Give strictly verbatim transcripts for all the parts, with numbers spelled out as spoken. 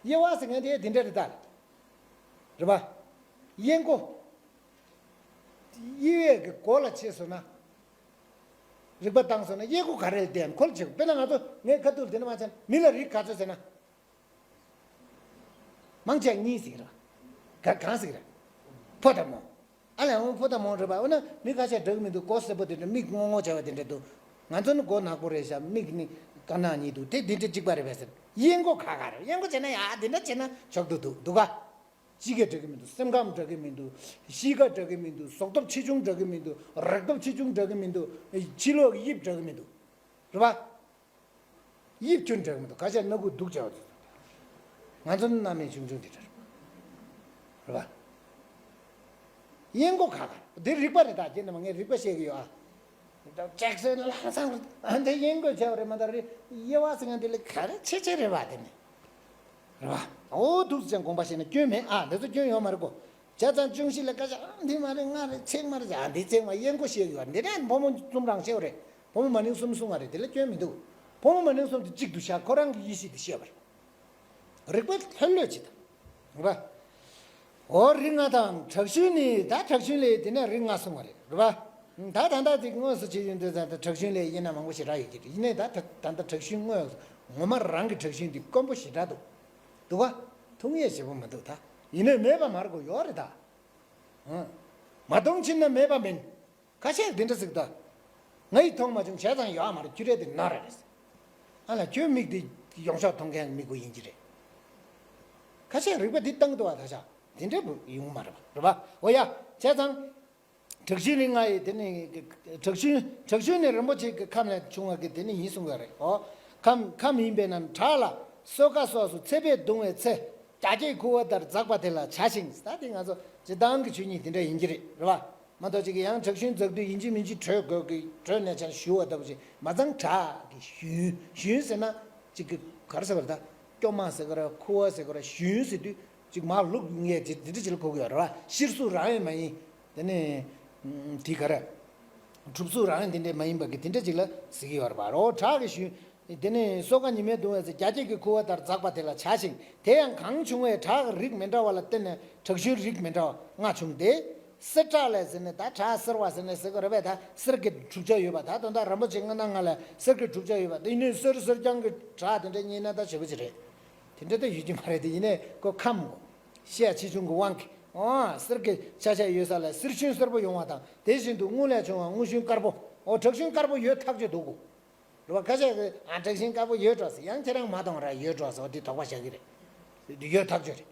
དབྱེ་བ་ཟེར་མཁན་དེ་དེ་འདྲ་རེད་ད། རེད་པ། དབྱེ་སྒོ། དབྱེ་བའི་གི་སྒོ་ལ་ཕྱེ་སོང་ན། རིགས་པ་བཏང་སོང་ན་དབྱེ་སྒོ་ག་རེ་ལ་བལྟས་ནས་ཁོ་ལ་བྱེད་དགོས། དཔེར་ན་ང་ཚོ་ངས་ཁ་ཐུག་དེ་འདྲ་མ་བྱས་ན་མི་ལ་རིགས་ག་ཚོད་ཟེར་ན། མང་ཆེ་གཉིས་ཟེར་གི་རེད། ག་གང་ཟེར་གི་རེད། ཕོ་དང་མོ། ཨ་ལས་འོང་ཕོ་དང་མོ་རེད་པ། འོ་ན་མི་ཁ་ཤས་འགྲིག་གི་མི་འདུག་མགོ་སེར་པོ་དེ་འདྲ། མིག་སྔོ་སྔོ་བྱ་བ་དེ་འདྲ་འདུག་ང་ཚོ་ནི་མགོ་ནག་པོ་རེད་ཤག་མིག་ནི་དཀར་ནག་གཉིས་འདུག་དེ་འདི་འདྲ་གཅིག་པ་རེད་པས་ཟེར། དབྱེ་སྒོ་ག་ག་རེད། དབྱེ་སྒོ་བྱས་ན་ཡ་འདི་འདྲ་བྱས་ན་ཆོག་འདུག་འདུག་འདུག་ག་གཅིག་ག་འགྲིག་གི་མི་འདུག་སེམས་ཁམས་འགྲིག་གི་མི་འདུག་གཤིས་ཀ་འགྲིག་གི་མི་འདུག་གཟུགས་སྟོབས་ཆེ་ཆུང་འགྲིག་གི་མི་འདུག་རེག་སྟོབས་ཆེ་ཆུང་འགྲིག་གི་མི་འདུག་ཕྱི་ལོགས་ཀྱི་དབྱིབས་འགྲིག་གི་མི་འདུག་རེད་པ། དབྱིབས་ཁྱོན་འགྲིག་མི་འདུག་ཁ་ཤས་སྣ་ཁུག་སྡུག་བྱ་བ་ཚོ། ང་ཚོ་ནི་སྣ་མིན་ཆུང་ཆུང་དེ་འདྲ་རེད་པ། དབྱེ་སྒོ་ག་ག་འདི་རིགས་པ་རེད། ད་ཁྱེད་རྣམས་ངས་རིགས་པ་བཤད་ཀྱི་ཡོད་ཨ། ཅེག་སོན་ལྷག་བསམ་རེད། ཨ་འདི་དབྱེ་སྒོ་བྱ་བ་རེད་མ་གཏོགས་རེད། དབྱེ་བ་ཟེར་མཁན་དེ་ལ་ག་རེ་ཆེ་ཆེ་རེད་པ། དེ་ནི་རེད་པ། འོ་འདུག་ཅེས་དགོངས་པ་བཞེས་ན་སྐྱོན་མེད་ཨ། འདི་ཚོ་སྐྱོན་ཡོད་མ་རེད་གོ་བྱས་ཙང་ཅུང་ཞིག་ལ་སྐད་ཆ་ཨ་འདི་མ་རེད། ང་རེད། ཚེག་མ་རེད། ཨ་འདི་ཚེག་མ། དབྱེ་སྒོ་བཤད་ཀྱི་ཡོད། འདི་ནས་ཕོ་མོ་གསུམ་རང་བཤད་པ་རེད། ཕོ་མོ་མ་ནིང་གསུམ་གསུང་བ་རེད། དེ་ལ་སྐྱོན་མི་འདུག་ཕོ་མོ་མ་ནིང་གསུམ་དེ་གཅིག་ཏུ་བཞག་ཁོ་རང་གི་ཡེ་ཤེས་དེ་བཤད་པ་རེད། རིགས་པ་ལྷོད་ལྷོད་ཅིག་དང་། རེད་པ། འོ་རིགས་ལྔ་དང་དྲག་ཤུལ་ནི། ད་དྲག་ཤུལ་ལས་དེ་ནས་རིགས་ལྔ་གསུང་བ་རེད། རེད་པ། ད་ད་ལྟ་དེ་དངོས་སུ་བྱེད་ཡོང་དུས་ཙང་ད་དྲག་ཤུལ་ལས་དབྱེ་ན་མང་པོ་ཞེ་དྲག་ཡོད་ཀྱི་རེད། ཡིན་ནའི་ད་ད་ད་ལྟ་དྲག་ཤུལ་དངོས་ངོ་མ་རང་གི་དྲག་ཤུལ་འདི་དཀོན་པོ་ཞེ་དྲག་འདུག་འདུག་ག་ཐུག་ཡས་ཞེ་པོ་མི་འདུག་ད་ཡིན་ནའི་མེད་པ་མ་རེད་གོ་ཡོད་རེད་ད། ཨང་། མ་མཐོང་ཕྱིར་ན་མེད་པ་མིན། ཁ་ཤས་འདི་འདྲ་ཟེར་གི་ད། ང་ཡིས་མཐོང་མ་བྱུང་བྱས་ཙང་ཡོད་མ་རེད། ཁྱོད་རེད་དེ་ནོར་རེད། ཨ་ལ་ཁྱོད་མིག་དེ་ཡོངས་གྲགས་མཐོང་མཁན་མི་དགོས་ཡིན་གྱི་རེད། ཁ་ཤས་རིགས་པ་འདི་བཏང་འདུག་བ། ད་ཆ་འདི་འདྲ་བུ་ཡོང་མ་རེད་པ། རེད་པ། འོ་ཡ། བྱས་ཙང་། དྲག་ཤུལ་རིགས་ལྔ་ཡི་དེ་ནི་དྲག་ཤུལ་དྲག་ཤུལ་ནི་རིན་པོ་ཆེ་གི་ཁམས་ལས་བྱུང་བ་གི་དེ་ནི་ཡིན་གསུང་གི་རེད། འོ། ཁམས་ཁམས་ཡིན་པས་ན་བྲག་ལ་སོས་ཀ་སོགས་སུ་ཚད་པས་གདུང་བའི་ཚེ། རྒྱ་སྐྱེགས་ཁུ་བ་ལྟར་འཛག་པ་དེ་ལ་བྱ་ཞིང་། ད་དེ་ང་ཚོ་སྤྱིར་བཏང་གི་ཆོས་ཉིད་དེ་འདྲ་ཡིན་གྱི་རེད། རེད་པ། མ་གཏོགས་ཅིག་གི་ཡང་དྲག་ཤུལ་འཛག་དུས་ཡིན་གཅིག་མིན་གཅིག་བྲོས་དགོས་ཀྱི་བྲོས་ནས་ཆ་ཞུ་བ་ལྟ་བུ་ཅིག་མ་ཚང་། བྲག་གི་ཞུན། ཞུན་ཟེར་ན་ཅིག་གི་ག་རེ་ཟེར་བ་རེད། ད་སྐྱོ་མ་ཟེར་གི་རེད། ཁུ་བ་ཟེར་གི་རེད། ཞུན་ཟེར་དུས་ཅིག་མར་བླུགས་ཡོང་ཡས་ཅིག་འདི་འདྲ་ཅིག་ལ་གོ་གི་ཡོད་རེད་པ། གཤེར་གཟུགས་རང་ཡང་མ་ཡིན། དེ་ནས་དེ་ག་རེ། གྲུབ་གཟུགས་རང་ཡང་དེ་འདྲ་མ་ཡིན་པ་གི་དེ་འདྲ་ཅིག་ལ་ཟེར་གི་ཡོད་རེད་པ། རོ་བྲག་གི་ཞུན། དེ་ནས་སོས་ཀ་ཉི་མས་གདུང་བའི་ཚེ། རྒྱ་སྐྱེགས་ཀྱི་ཁུ་བ་ལྟར་འཛག་པ་དེ་ལ་བྱ་ཞིང་། དེ་ཡང་གང་བྱུང་བའི་བྲག་གི་རིགས་མི་འདྲ་བ་ལ་བརྟེན་ནས་དྲག་ཤུལ་རིགས་མི་འདྲ་བ་ལྔ་བྱུང་སྟེ། གསེར་བྲག་ལས་ཟེར་ནས། ད་བྲག་གསེར་བ་ཟེར་ནས་ཟེར་གི་རེད་པས། ད་གསེར་གྱི་གྲུབ་ཆ་ཡོད་པ། ད་དོན་དག་རིན་པོ་ཆེ་ལྔ་སྣ་ལྔ་ལ་གསེར་གྱི་གྲུབ་ཆ་ཡོད་པ། དེ་ཡིན་ནའི་གསེར་གསེར་རྐྱང་གི་བྲག་དེ་འདྲ་རྙེད་ན་ད་ཞེ་པོ་ཅིག་རེད། དེ་འདྲ་ད་ཡོད་ཀྱི་མ་རེད། དེ་ཡིན་ནའི་ཁོ་ཁམས་གོ་ཤས་ཆེ་ཆུང་གི་དབང་གིས། ཨོ། གསེར་གྱི་ཆ་ཤས་ཡོད་ས་ལ་གསེར་ཞུན་གསལ་པོ་ཡོང་བ་དང་། དེ་བཞིན་དུ་དངུལ་ལས་བྱུང་བ་དངུལ་ཞུན་དཀར་པོ། ཨོ། དྲག་ཞུན་དཀར་པོ་ཡོད་ཐག་ཆོད་འདུག་གོ་རེད་པ། ཁ་ཤས་ཀྱིས་ཨ་དྲག་ཞུན་དཀར་པོ་ཡོད་འགྲོ་ཟེར། ཡང་ཁྱེད་རང་མ་མཐོང་ར་ཡོད་འགྲོ་ཟེར། འོ་དེ་དོགས་པ་བཞག་གི་རེད། ཡོད་ཐག་ཆོད་རེད།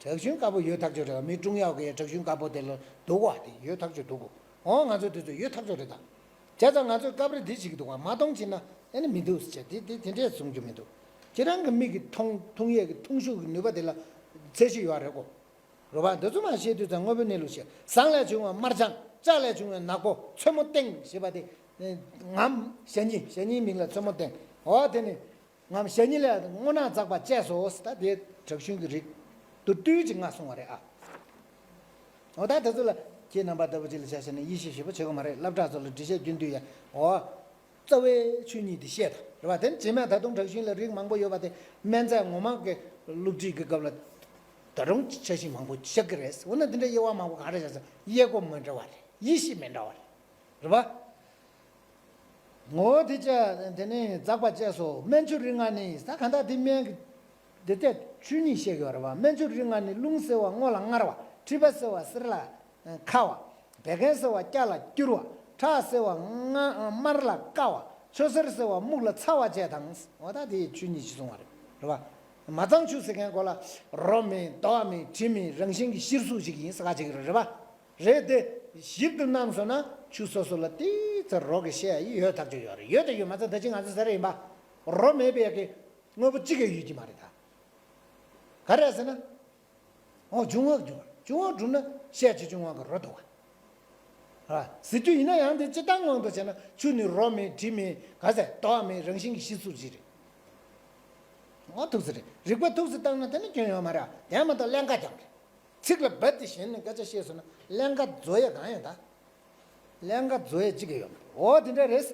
དྲག་ཞུན་དཀར་པོ་ཡོད་ཐག་ཆོད་རེད། མི་ཀྲུང་ཡའོ་གི་དྲག་ཞུན་དཀར་པོ་དེ་ལ་འདུག་བ། དེ་ཡོད་ཐག་ཆོད་འདུག་གོ་ཨོ། ང་ཚོ་དེ་ཚོ་ཡོད་ཐག་ཆོད་རེད་ད། བྱས་ཙང་ང་ཚོས་སྐབས་རེ་འདི་བྱེད་ཀྱི་འདུག་བ། མ་མཐོང་ཕྱིར་ན་ཨེ་ནི་མི་འདུག་ཟེར་བྱས། དེ་དེ་དེ་འདྲས་གསུང་རྒྱུ་མི་འདུག་ཁྱེད་རང་གི་མིག་གིས་མཐོང་མཐོང་ཡས་ཀྱི་མཐོང་ཤུགས་ཀྱི་ནུས་པ་དེ་ལ་ཚད་གཞི་ཡོད་རེད་གོ་རེད་པ། འདི་ཚོ་མ་བཤད་དུས་ཙང་དངོས་པོའི་གནས་ལུགས་བཤད། ཟངས་ལས་བྱུང་བ་དམར་ལྗང་། ལྕགས་ལས་བྱུང་བའི་ནག་པོ། མཚོན་མོ་སྟེང་ཞེས་པ་དེ། ངམ་ཞ་སྙི། ཞ་སྙིའི་མིང་ལ་མཚོན་མོ་སྟེང་། འོ་དེ་ནི། ངམ་ཞ་སྙི་ལས་སྔོ་ནག་འཛག་པ་བཅས་སོ། ད་དེ་དྲག་ཞུན་གྱི་རིགས་དུ་བཏུལ་ཅིག་ལྔ་གསུང་བ་རེད་ཨ། འོ་ད་དེ་ཚོ་ལ་ཁྱེད་རྣམ་པ་ལྟ་བུ་ཅིག་ལ་ཆ་བཞག་ན་དབྱེ་ཞིབ་ཞིབ་པོ་བྱེད་དགོས་མ་རེད། སློབ་གྲྭ་ཚོ་ལ་འགྲེལ་བཤད་སྐྱོན་དུས་ཡ། འོ། རྩ་བའི་ཆོས་ཉིད་དེ་བཤད་དང་། རེད་པ། དེ་ནི་རྗེས་མ་ད་དུང་དྲག་ཞུན་ལ་རིགས་མང་པོ་ཡོད་པ་དེ་སྨན་རྫས་ངོ་མ་གི་སློབ་ཁྲིད་ཀྱི་སྐབས་ལ་ད་རུང་འཆར་གཞི་མང་པོ་བཞག་གི་རེད། འོ་ན་འདི་འདྲ་དབྱེ་བ་མང་པོ་གང་རེ་བཞག་ཟེར། དབྱེ་སྒོ་མི་འདྲ་བ་རེད། དབྱེ་གཞི་མི་འདྲ་བ་རེད། རེད་པ། ངོ་བོ་དེ་བཅས་དེ་ནི་འཛག་པ་བཅས་སོ། སྨན་ཆུ་རིགས་ལྔ་ནི། ད་གང་ལྟར་དེ་སྨན་གྱི་དེ་ལྟས་ཆོས་ཉིད་བཤད་ཀྱི་ཡོད་རེད་པ། སྨན་ཆུ་རིགས་ལྔ་ནི། རླུང་བསིལ་བ་སྔོ་ལ་མངར་བ། མཁྲིས་པ་བསིལ་བ་སེར་ལ་ཁ་བ། བད་ཀན་བསིལ་བ་སྐྱ་ལ་སྐྱུར་བ། ཁྲག་བསིལ་བ་ང་དམར་ལ་དཀར་བ། ཆུ་སེར་བསིལ་བ་སྨུག་ལ་ཚ་བ་བཅས་དང་། འོ་ད་དེ་ཆོས་ཉིད་ཅིག་གསུང་བ་རེད། རེད་པ། མ་གཙང་ཆུ་ཟེར་མཁན་གོ་ལ་རོ་མེད། དོ་བ་མེད། དྲི་མེད། རང་བཞིན་གྱི་གཤེར་གཟུགས་ཤིག་ཡིན་ཟེར་ག་ཅིག་རེད། རེད་པ། རེད་དེ། ཞིབ་ཏུ་བསྣམས་སོང་ན་ཆུ་སོ་སོ་ལ་ཏིག་ཙམ་རོ་གི་ཤས་ཡོད་ཐག་ཆོད་ཡོད་རེད། ཡོད་དང་ཡོད་མ་ཚད་ད་ཅི་ང་ཚོ་ཟེར་ཡིན་པ། རོ་མེད་པའི་གི་དངོས་པོ་གཅིག་ཀྱང་ཡོད་ཀྱི་མ་རེད་ད། ག་རེ་ཟེར་ན། འོ་འབྱུང་བ་འབྱུང་བ་འབྱུང་བ་གྲུབ་ན་ཤས་ཆེ་ཆུང་བ་གི་རོ་འདུག་བ། ཟེར་རྒྱུ་ཡིན་ན་ཡང་དེ་སྤྱིར་བཏང་དབང་དུ་བྱས་ན་ཆུ་ནི་རོ་མེད། དྲི་མེད། ག་ཟེར། དོ་བ་མེད། རང་བཞིན་གྱི་གཤེར་གཟུགས་ཅིག་རེད། འོ་ཐུགས་སུ་རེད། རིགས་པ་ཐུགས་སུ་བཏང་ན་དེ་ནི་སྐྱོན་ཡོད་མ་རེད། དེ་མ་གཏོགས་ཀླན་ཀ་རྐྱང་རེད། ཚིག་ལ་རྦད་དེ་ཞེན་ནས་སྐད་ཆ་བཤད་སོང་ན་ཀླན་ཀ་བཟོ་ཡས་གང་ཡོད་ད། ཀླན་ཀ་བཟོ་ཡས་གཅིག་ཀྱང་ཡོད་མ་རེད། འོ་དེ་འདྲ་རེད།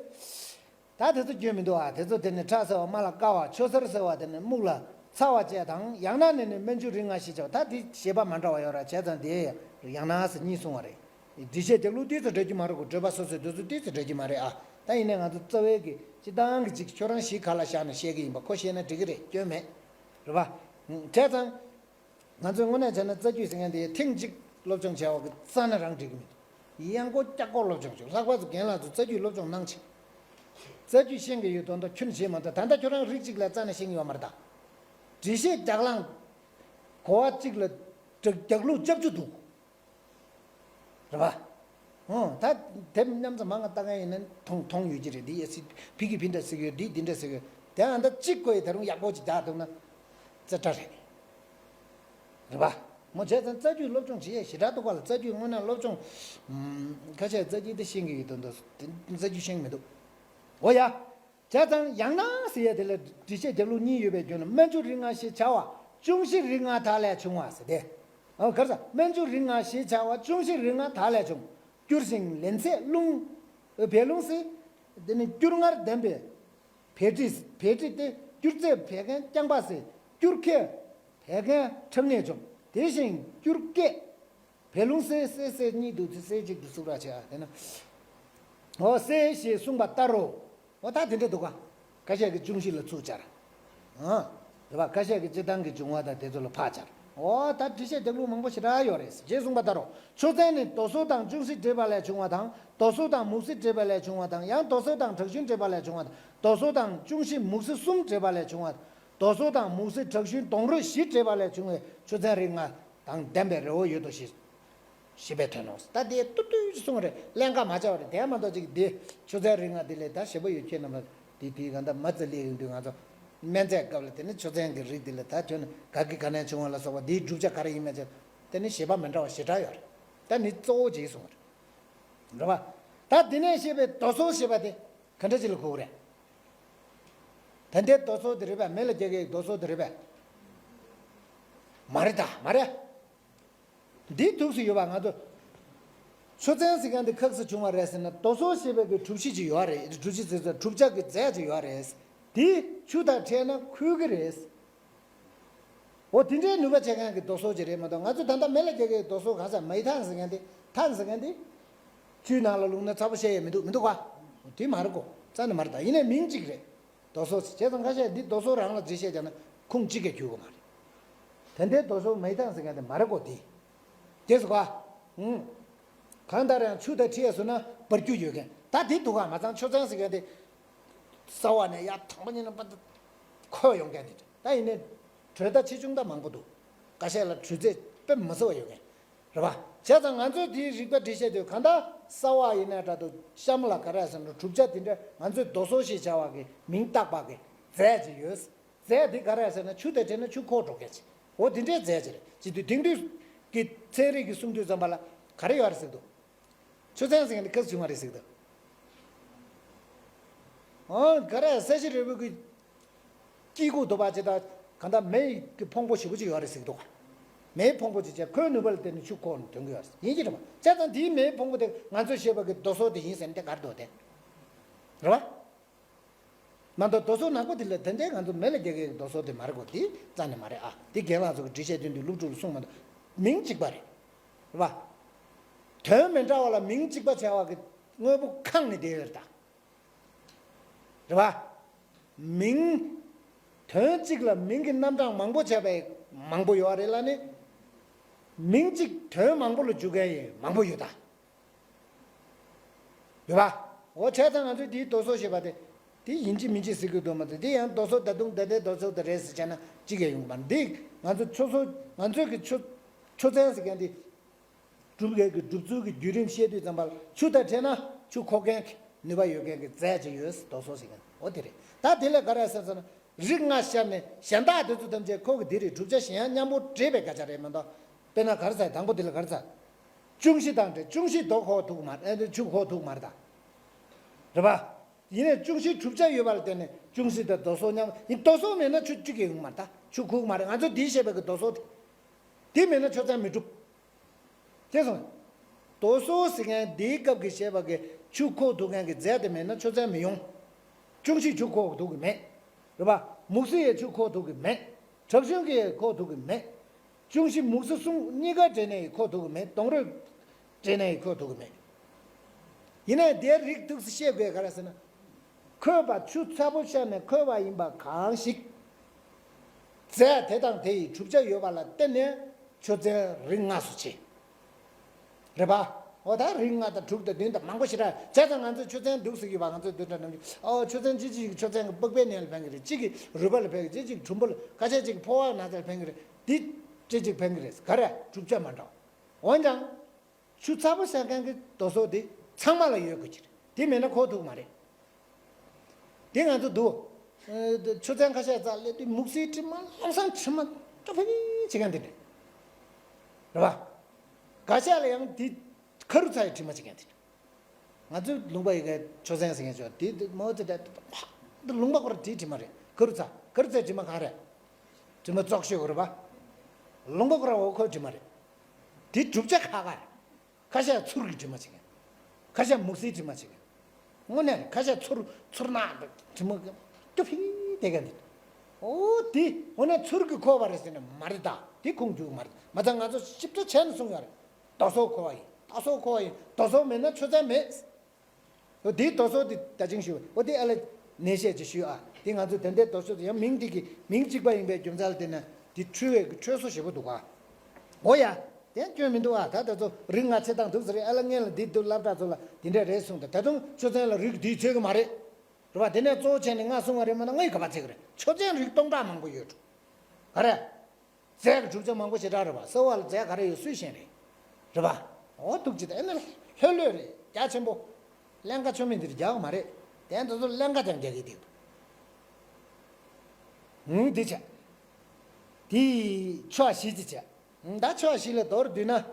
ད་དེ་ཚོ་སྐྱོན་མི་འདུག་ཨ། དེ་ཚོ་དེ་ནི་ཁྲག་བསིལ་བ་དམར་ལ་དཀར་བ། ཆུ་སེར་བསིལ་བ་དེ་ནི་སྨུག་ལ་ ཚ་བ་བཅས་དང་། ཡང་ན་ནི་ནི་སྨན་ཆུ་རིགས་ལྔ་ཞེས་བྱ་བ། ད་འདི་བཞེད་པ་མ་འདྲ་བ་ཡོད་ར། བྱས་ཙང་དེ་ཡང་ན་ཟེར་གཉིས་གསུང་བ་རེད། འགྲེལ་བཤད་རྒྱག་ལུགས་ཏོག་ཙམ་འདྲ་རྒྱུ་མ་རེད་གོ། བགྲོད་པ་སོ་སོའི་དུས་ཚོད་ཏོག་ཙམ་འདྲ་རྒྱུ་མ་རེད་ཨ། ད་ཡིན་ནའི་ང་ཚོ་རྩ་བའི་གི་སྤྱི་བཏང་གི་ཅིག་ཁྱོད་རང་གཞི་ག་ལ་བཞག་ནས་བཤད་གི་ཡིན་པ་ཁོ་ཤེས་ན་འགྲིག་གི་རེད། སྐྱོན་མེད། རེད་པ། བྱས་ཙང་། ང་ཚོས་དངོས་གནས་བྱས་ན་རྩ་རྒྱུད་ཟེར་མཁན་དེ་ཐེངས་གཅིག་སློབ་སྦྱོང་བྱས་པ་གི་རྩ་ནས་རང་འགྲིག་གི་མི་འདུག། ཡང་སྒོ་ཀྱག་སྒོ་སློབ་སྦྱོང་བྱོས། ལྷག་པར་དུ་རྒན་ལགས་ཚོ་རྩ་རྒྱུད་སློབ་སྦྱོང་གནང་ཆེ། རྩ་རྒྱུད་ཤེས་ཀྱི་ཡོད་དོན་དག་ཁྱོན་ནས་ཤེས་མ་ཐུབ། ད་ལྟ་ཁྱོད་རང་རིགས་གཅིག་ལ་རྩ་ནས་ཤེས་ཀྱི་ཡོད་མ་རེད་ད། འགྲེལ་བཤད་རྒྱག་ལངས། གོ་བ་གཅིག་ལ་རྒྱག་ལུགས་སྐྱབས་བཅུ་འདུག། རེད་པ། ཨོ། ད་དེབ་མཉམ་ཚང་མ་ང་ལྟ་མཁན་ཡིན་ན་མཐོང་མཐོང་ཡོད་ཀྱི་རེད། འདི་ཡ་སི་ཕི་གི་ཕི་འདྲ་ཟེར་གི་ཡོད། འདི་འདི་འདྲ་ཟེར་གི་ཡོད། དེ་ཨ་ད་གཅིག་གོ་ཡི་ད་རུང་ཡག་པོ་ཅིག་རྒྱག་ཐུབ་ན་རྩེ་གྲ་རེད། རེད་པ། མོ་བྱས་ཙང་རྩ་རྒྱུད་སློབ་སྦྱོང་བྱེད་ཡས་ཞེ་དྲག་འདུག་ག་ལ། རྩ་རྒྱུད་དངོས་གནས་སློབ་སྦྱོང་། ཨམ། ཁ་ཤས་རྩ་རྒྱུད་དེ་ཤེས་ཀྱི་ཡོད་དོན་དག་རྩ་རྒྱུད་ཤེས་ཀྱི་མི་འདུག། འོ་ཡ། བྱས་ཙང་ཡང་ན་ཟེར་ཡས་དེ་ལ་འགྲེལ་བཤད་རྒྱག་ལུགས་གཉིས་ཡོད་པའི་རྒྱུ་ན། སྨན་ཆུ་རིགས་ལྔ་ཞེས་བྱ་བ་ཅུང་ཞི་རིགས་ལྔ་དག་ལས་བྱུང་བ་ཟེར་ཏེ། ཨོ་ག་རེ་ཟ། སྨན་ཆུ་རིགས་ལྔ་ཞེས་བྱ་བ་ཅུང་ཞི་རིགས་ལྔ་དག་ལས་བྱུང་། སྐྱུར་ཞིང་ལན་ཚྭས་རླུང་། བད་རླུང་ཟེར། དེ་ནི་སྐྱུར་མངར་ལྡན་པའི་བད་མཁྲིས། བད་མཁྲིས་ཏེ། སྐྱུར་རྫས་བད་ཀན་རྐྱང་པ་ཟེར། སྐྱུར་ཁས་བད་ཀན་ཁྲག་ནད་འཇོམས། དེ་བཞིན་སྐྱུར་སྐད། བད་རླུང་སེལ། སེལ་སེལ་གཉིས་འདུག་ཚེ་སེལ་གཅིག་འདུག་སུག་ར་ཆེ་བ་དེ་ན། འོ་སེལ་ཞེས་གསུངས་པ་ལྟར་རོ། འོ་ད་དེ་འདྲ་འདུག་ག། ཁ་ཤས་ཀྱིས་ཅུང་ཞི་ལ་ཚུར་སྦྱར། ཨ། རེད་པ། ཁ་ཤས་ཀྱིས་སྤྱི་བཏང་གི་འབྱུང་བ་དང་དེ་ཚོ་ལ་ཕར་སྦྱར། འོ་ད་འགྲེལ་བཤད་རྒྱག་ལུགས་མང་པོ་ཞེ་དྲག་ཡོད་རེད། ཞེས་གསུངས་པ་ལྟར་རོ། ཆུ་ཚན་ནི་རྡོ་སོལ་དང་ཅུང་ཞི་འདྲེས་པ་ལས་བྱུང་བ་དང་། རྡོ་སོལ་དང་མུག་སི་འདྲེས་པ་ལས་བྱུང་བ་དང་། ཡང་རྡོ་སོལ་དང་དྲག་ཤུན་འདྲེས་པ་ལས་བྱུང་བ་དང་། རྡོ་སོལ་དང་ཅུང་ཞི་མུག་སི་གསུམ་འདྲེས་པ་ལས་བྱུང་བ། རྡོ་སོལ་དང་མུག་སི་དྲག་ཤུན་ལྡོང་རོས་བཞི་འདྲེས་པ་ལས་བྱུང་བའི་ཆུ་ཚན་རིགས་ལྔ་དང་ལྡན་པའི་རི་བོ་ཡོད་དོ་ཞེས། ཞེས་པའི་དོན་ནོ། ད་དེ་ཏུ་ཏུ་གསུངས་རེད། ཀླན་ཀ་མ་བྱ་བ་རེད། དེ་མ་གཏོགས་ཅིག་དེ་ཆུ་ཚན་རིགས་ལྔ་དེ་ལས་ད་ཞེ་པོ་ཡོད། ཁྱེད་རྣམས་ལ་དེ་དེའི་གང་ལྟར་མ་རྩ་ལས་ཡོང་དུས་ང་ཚོ་སྨན་རྫས་སྐབས་ལ་དེ་ནི་ཆུ་ཚན་གྱི་རིགས་དེ་ལ་ད་ཁྱོད་ནི་ག་གི་ག་ནས་བྱུང་བ་ལ་སོགས་པ་དེའི་གྲུབ་ཆ་ག་རེ་ཡིན་མིན་ཆ་དེ་ནི་ཞེ་པོ་མི་འདྲ་བ་ཞེ་དྲག་ཡོད་རེད། ད་ནི་གཙོ་བོ་ཅིག་གསུངས་རེད། རེད་པ། ད་དེ་ནས་བཤད་པའི་རྡོ་སོལ་ཞེས་པ་དེ་ག་འདྲ་ཅིག་ལ་གོ་གི་རེད། ད་ལྟའི་རྡོ་སོལ་དེ་རེད་པས། མེ་ལ་རྒྱག་གི་རྡོ་སོལ་དེ་རེད་པས། མ་རེད་ད། མ་རེད། འདིའི་ཐུགས་སུ་ཡོད་པ་ང་ཚོ། ཆུ་ཚན་ཟེར་མཁན་འདི་ཁག་སུ་བྱུང་བ་རེད་ཟེར་ན། རྡོ་སོལ་ཞེས་པའི་གི་གྲུབ་གཞི་ཅིག་ཡོད་རེད། གྲུབ་གཞི་ཟེར་ཚོ་གྲུབ་ཆ་གི་རྫས་ཅིག་ཡོད་རེད། དེ་ཆུ་དང་འཕྲད་ན་ཁོལ་གི་རེད། འོ་དེ་འདྲའི་ནུས་པ་བྱེད་མཁན་གི་རྡོ་སོལ་ཅིག་རེད་མ་གཏོགས། ང་ཚོ་ད་ལྟ་མེ་ལ་རྒྱག་གི་རྡོ་སོལ་ག་ས་མེ་ཐང་ཟེར་མཁན་དེ། ཐང་ཟེར་མཁན་དེ། ཆུའི་ནང་ལ་བླུགས་ན་ཚ་པོ་བཤད་ཡས་མི་འདུག། མི་འདུག་ག། དེ་མ་རེད་གོ། རྩ་ནས་མ་རེད་ད། ཡིན་ནའི་མིང་གཅིག་རེད། རྡོ་སོལ་ཟེར། བྱས་ཙང་ཁ་ཤས་འདི་རྡོ་སོལ་རང་ལ་འགྲེལ་བཤད་རྒྱག་ན་ཁུངས་གཅིག་ཀྱང་འཁྱོལ་གི་མ་རེད། དེ་འདྲའི་རྡོ་སོལ་མེ་ཐང་ཟེར་མཁན་དེ་མ་རེད་གོ། དེ། དེ་སུ་ག། ཨུང་། གང་ལྟར་ཡང་ཆུ་དང་འཕྲད་སོང་ན་འབར་རྒྱུ་ཡོད་མཁན་ད་དེ་འདུག་ག། མ་ཚང་ཆུ་ཚན་ཟེར་མཁན་དེ་གསར་བ་ནས་ཡར་དང་པོ་ཉིད་ནས་ཕར་འཁོལ་ཡོང་མཁན་དེ་འདྲ། ད་ཡིན་ནའི་དྲོད་ད་ཆེ་ཆུང་ད་མང་པོ་འདུག། འགའ་ཤས་ལ་དྲོད་ཚད་དཔེ་མི་སྲིད་པ་ཡོད་མཁན། རེད་པ། བྱས་ཙང་ང་ཚོས་དེའི་རིག་པ་འགྲེལ་བཤད་དུས་གང་ལྟར་གསར་བ་ཡིན་ནའི་འདྲ་འདུག། གཤམ་ལ་ག་རེ་ཟེར་ན་གྲུབ་ཆ་དེ་འདྲ་ང་ཚོས་རྡོ་སོལ་ཞེས་བྱ་བ་གི་མིང་བཏགས་པ་གི་རྫས་ཅིག་ཡོད། རྫས་དེ་ག་རེ་ཟེར་ན་ཆུ་དང་འཕྲད་ན་ཆུ་ཁོལ་འགྲོ་མཁན་ཅིག། འོ་དེ་འདྲའི་རྫས་ཅིག་རེད། ཅི་དུས་དེང་དུས་ཀྱི་ཚན་རིག་གི་གསུང་དུས་ཙམ་པ་ལ་ག་རེ་ཡོད་རེད་ཟེར་གི་འདུག། ཆུ་ཚན་ཟེར་མཁན་དེ་ག་ས་བྱུང་བ་རེད་ཟེར་གི་འདུག། ཨང་། ག་རེ་ས་གཞི་རིལ་བུ་གི་དཀྱིལ་ཁུག་དུ་བ་ཅི་ད་གང་ལྟར་མེ་ཡི་གི་ཕུང་པོ་ཞེ་པོ་ཅིག་ཡོད་རེད་ཟེར་གི་འདུག་ག། མེའི་ཕུང་པོ་ཅིག་བྱས་ཁོའི་ནུས་པ་ལ་བརྟེན་ནས་ཆུ་ཁོལ་ནས་ཐོན་གི་ཡོད་རེད། ཡིན་གྱི་རེད་པ། བྱས་ཙང་དེའི་མེའི་ཕུང་པོ་དེ་ང་ཚོས་བཤད་པ་གི་རྡོ་སོལ་དེ་ཡིན་ཟེར་ན་དེ་ག་རེ་འདུག་དེ། རེད་པ། མ་གཏོགས་རྡོ་སོལ་ནག་པོ་དེ་ལ་དེ་འདྲའི་ང་ཚོ་མེ་ལ་རྒྱག་གི་རྡོ་སོལ་དེ་མ་རེད་གོ། དེ་རྩ་ནས་མ་རེད་ཨ། དེ་རྒན་ལགས་ཚོ་གི་འགྲེལ་བཤད་དོན་དུ་སློབ་ཕྲུག་ལ་གསུངས་མ་གཏོགས་མིང་གཅིག་པ་རེད། རེད་པ། དོན་མི་འདྲ་བ་ལ་མིང་གཅིག་པ་བྱ་བ་གི་དངོས་པོ་ཁེངས་ནས་བསྡད་ཡོད་རེད་ད། རེད་པ། མིང་། དོན་གཅིག་ལ་མིང་གི་རྣམ་གྲངས་མང་པོ་བྱས་པའི་མང་པོ་ཡོད་རེད་ལ་ནི། མིང་གཅིག་དོན་མང་པོ་ལ་འཇུག་མཁན་ཡང་མང་པོ་ཡོད་ད། ཡོད་པ། འོ་བྱས་ཙང་ང་ཚོས་དེའི་རྡོ་སོལ་ཞེས་པ་དེ། དེ་ཡིན་གཅིག་མིན་གཅིག་ཟེར་གྱི་འདུག་མ་གཏོགས་དེ་ཡང་རྡོ་སོལ་ད་དུང་ད་ལྟའི་རྡོ་སོལ་དེ་རེད་ཟེར་བྱས་ན་གཅིག་ཡང་ཡོང་གི་མ་རེད། འདི་ང་ཚོ་ཆུ་སོལ་ང་ཚོས་ཀྱི་ཆུ་ཆུ་ཚན་ཟེར་མཁན་དེ། གྲུབ་མཁན་གྱི་གྲུབ་ཚུལ་གྱི་བརྒྱུད་རིམ་བཤད་དུས་ཙམ་པ་ལ་ཆུ་དང་འཕྲད་ན་ཆུ་ཁོལ་མཁན་གྱི་ནུས་པ་ཡོད་མཁན་གྱི་རྫས་ཅིག་ཡོད་རྡོ་སོལ་ཟེར་མཁན་འོ་དེ་རེད། ད་དེ་ལས་ག་རེ་ཟེར་ཟེར་ན། རིགས་ལྔ་ཤར་ནས་གཞན་དག་དེ་ཚོ་ཐམས་ཅད་ཁོ་གི་དེ་རེད། གྲུབ་ཆ་གཞན་ཡང་མཉམ་པོ་འདྲེས་པའི་སྐད་ཆ་རེད་མ་གཏོགས། དཔེར་ན་ག་རེ་ཟེར། དང་པོ་དེ་ལ་ག་རེ་ཟེར། ཅུང་ཞི་དང་འདྲེས། ཅུང་ཞི་རྡོ་ཁོལ་ཐུབ་ཀྱི་མ་རེད། ཨ་ནི་ཆུ་ཁོལ་ཐུབ་ཀྱི་མ་རེད་ད། རེད་པ། ཡིན་ནའི་ཅུང་ཞིའི་གྲུབ་ཆ་ཡོད་པ་ལ་བརྟེན་ནས་ཅུང་ཞི་དང་རྡོ་སོལ་མཉམ་ཡིན། རྡོ་སོལ་མེད་ན་ཆུ་གཅིག་ཀྱང་ཡོང་གི་མ་རེད་ད། ཆུ་ཁོལ་གྱི་མ་རེད། ང་ཚོས་འདི་བཤད་པའི་གི་རྡོ་སོལ་དེ། དེ་མེད་ན་ཆུ་ཚན་མི་འགྲུབ། ཤེས་སོང་། རྡོ་སོལ་ཟེར་མཁན་འདིའི་སྐབས་ཀྱི་བཤད་པ་གི་ཆུ་ཁོལ་ཐུབ་མཁན་གྱི་རྫས་དེ་མེད་ན་ཆུ་ཚན་མི་ཡོང་། ཅུང་ཞིས་ཆུ་ཁོལ་ཐུབ་ཀྱི་མེད། རེད་པ། མུག་སི་ཡས་ཆུ་ཁོལ་ཐུབ་ཀྱི་མེད། དྲག་ཞན་གྱིས་ཁོག་ཐུག་གི་མེད། ཅུང་ཞི་མུག་སི་གསུམ་གཉིས་ཀ་འདྲེས་ནས་ཁོག་ཐུག་གི་མེད། གདོང་རོས་འདྲེས་ནས་ཁོག་ཐུག་གི་མེད། ཡིན་ནའི་དེའི་རིགས་ཐུག་སི་ཤེས་དགོས་ག་རེ་ཟེར་ན། ཁོལ་བ་ཆུ་ཚ་པོ་ཤར་ནས་ཁོལ་བ་ཡིན་པ་གང་ཞིག་རྫས་དེ་དང་དེ་ཡི་གྲུབ་ཆ་ཡོད་པ་ལ་བརྟེན་ནས་ཆུ་ཚན་རིགས་ལྔ་སུ་ཕྱེ། རེད་པ། འོ་ད་རིགས་ལྔ་དང་དྲུག་དང་བདུན་དང་མང་པོ་ཞེ་དྲག་བྱས་ཙང་ང་ཚོས་ཆུ་ཚན་འདུག་ཟེར་གྱི་བ། ང་ཚོས་བདུན་ཕྲག་ནམ་རྒྱུན་ཨོ་ཆུ་ཚན་གཅིག་གཅིག་ཆུ་ཚན་གྱི་པགས་པའི་ནད་ལ་ཕན་གྱི་རེད། གཅིག་གིས་རུས་པ་ལ་ཕན་གྱི། གཅིག་གཅིག་གྲུམ་བུ་ལ། ཁ་ཤས་གཅིག་ཕོ་བ་ན་ཚ་ལ་ཕན་གྱི་རེད། འདི་གཅིག་གཅིག་ཕན་གྱི་རེད། ག་རེ་གྲུབ་ཆ་མ་འདྲ་བ། འོན་ཀྱང་། ཆུ་ཚ་པོ་ཟ་མཁན་གྱི་རྡོ་སོལ་དེ་ཚང་མ་ལ་ཡོད་དགོས་ཀྱི་རེད། དེ་མེད་ན་ཁོག་ཐུག་མ་རེད། དེ་ང་ཚོ་འདུག་ཨ་ཆུ་ཚན་ཁ་ཤས་རྩ་སླེབས་དུས་མུག་སིའི་དྲི་མ་ལྷག་བསམ་དྲི་མ་ཏོ་ཕི་ཕི་བྱེད་མཁན་དེ་རེད། རེད་པ། འགའ་ཤས་ལ་ཡང་དེ་ཁ་རུ་ཚ་ཡི་དྲི་མ་བྱེད་མཁན་དེ་རེད། ང་ཚོའི་ལུང་པ་ཡི་གེ་ཆུ་ཚན་ཟེར་མཁན་ཅོ་དེ་དེ་མོ་དེ་དེ་ཕ་དེ་ལུང་པ་ཁོ་ར་དེའི་དྲི་མ་རེད། ཁ་རུ་ཚ། ཁ་རུ་ཚའི་དྲི་མ་གང་རེད། དྲི་མ་བཙོག་ཤོས་རེད་པ། ལུང་པ་ཁོ་ར་འོ་ཁོའི་དྲི་མ་རེད། དེ་གྲུབ་ཆ་ཁག་ཁག་རེད། ཁ་ཤས་ཚུར་གྱི་དྲི་མ་བྱེད་མཁན། ཁ་ཤས་མུག་སིའི་དྲི་མ་བྱེད་མཁན། དངོས་གནས་ཁ་ཤས་ཚུར་ཚུར་ནག་དྲི་མ་ཏུ་ཕི་དེ་ག་འདི། ཨོ་དེ་འོ་ན་ཚུར་གྱི་ཁོལ་བ་རེད་ཟེར་ན་མ་རེད་ད། དེ་ཁུངས་འཁྱོལ་གྱི་མ་རེད། མ་ཚད་ང་ཚོ་ཞིབ་ཕྲ་བྱས་ནས་གསུངས་ཡོད་རེད། རྡོ་སོལ་ཁོལ་བ་ཡིན། རྡོ་སོལ་ཁོལ་བ་ཡིན། རྡོ་སོལ་མེད་ན་ཆུ་ཚན་མེད། འོ་དེའི་རྡོ་སོལ་དེ་ད་ཅིང་ཞུ། འོ་དེ་ཨ་ལས་ནས་བཤད་ཅིག་ཞུ་ཨ། དེ་ང་ཚོས་དེ་འདྲའི་རྡོ་སོལ་དེ་ཡང་མིང་དེ་གི་མིང་གཅིག་པ་ཡིན་པའི་རྒྱུ་མཚན་ལ་བརྟེན་ནས་དེ་འཁྲུལ་བའི་གི་འཁྲུལ་སོ་ཞེ་པོ་འདུག་ག་འོ་ཡ། དེ་སྐྱོན་མི་འདུག་ཨ། ད་དེ་ཚོ་རིགས་ལྔ་ཕྱེ་སྟངས་འདུག་ཟེར་རེད། ཨ་ལ་ངན་ལ་འདི་འདུག་སློབ་གྲྭ་ཚོ་ལ་དེ་འདྲ་རེད་གསུངས་ཏེ། ད་དུང་ཆུ་ཚན་ལ་རིགས་འདིའི་ཚོད་ཀྱི་མ་རེད། རེད་པ། དེ་ནས་གཙོ་བོ་བྱས་ནས་ལྔ་གསུང་བ་རེད། མ་ན་ལྔ་ཡི་ག་པ་ཚིག་རེད། ཆུ་ཚན་རིགས་སྟོང་ཕྲག་མང་པོ་ཡོད་འགྲོ། ག་རེ། རྫས་ཀྱི་གྲུབ་ཆ་མང་པོ་ཞེ་དྲག་རེད་པ། གསོ་བ་ལ་རྫས་ག་རེ་ཡོད་སུས་ཤེས་རེད། རེད་པ། འོ་འདུག་ཅི་ད་ཨེ་ན་ལྷོད་ལྷོད་རེད། རྒྱ་ཆེན་པོ། ཀླན་ཀ་ཆུ་མིག་འདིར་རྒྱག་གི་མ་རེད། དེ་འདི་ཚོ་ཀླན་ཀ་ཀྱང་རྒྱག་གི་འདུག་ཨུང་། འདི་བྱས། དེ་ཕྱོགས་བཞི་ཅི་བྱས། ད་ཕྱོགས་བཞི་ལ་མདོར་བསྡུས་ན།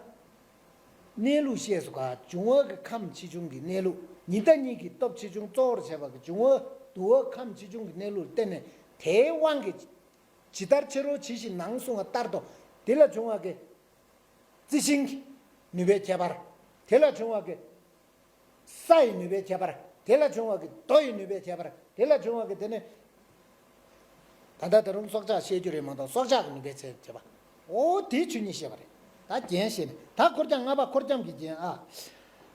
གནས་ལུགས་ཤེས་སུ་ག་འབྱུང་བ་གི་ཁམས་ཆེ་ཆུང་གི་གནས་ལུགས། ཉི་ཟླ་གཉིས་ཀྱི་སྟོབས་ཆེ་ཆུང་གཙོ་བོར་བྱས་པ་གི་འབྱུང་བ་དུ་བ་ཁམས་ཆེ་ཆུང་གི་གནས་ལུགས་ལ་བརྟེན་ནས་དེའི་དབང་གིས། ཇི་ལྟར་ཕྱི་རོལ་ཇི་བཞིན་ནང་གསུངས་པ་ལྟར་དུ། དེ་ལ་བྱུང་བ་གི་རྩི་ཤིང་གི་ནུས་པའི་ཁྱད་པར། དེ་ལ་བྱུང་བ་གི་ས་ཡི་ནུས་པའི་ཁྱད་པར། དེ་ལ་བྱུང་བ་གི་རྡོ་ཡི་ནུས་པའི་ཁྱད་པར། དེ་ལ་བྱུང་བ་གི་དེ་ནི། ད་ལྟ་ད་རུང་སྲོག་ཆགས་བཤད་རྒྱུ་རེད་མ་གཏོགས་སྲོག་ཆགས་ཀྱི་ནུས་པའི་ཚད་བྱེད་པ། འོ་དེའི་ཆོས་ཉིད་བཤད་པ་རེད། ད་རྒྱན་བཤད་ནས་ད་འཁོར་རྐྱང་ལྔ་པ་འཁོར་རྐྱང་གི་རྒྱན་ཨ།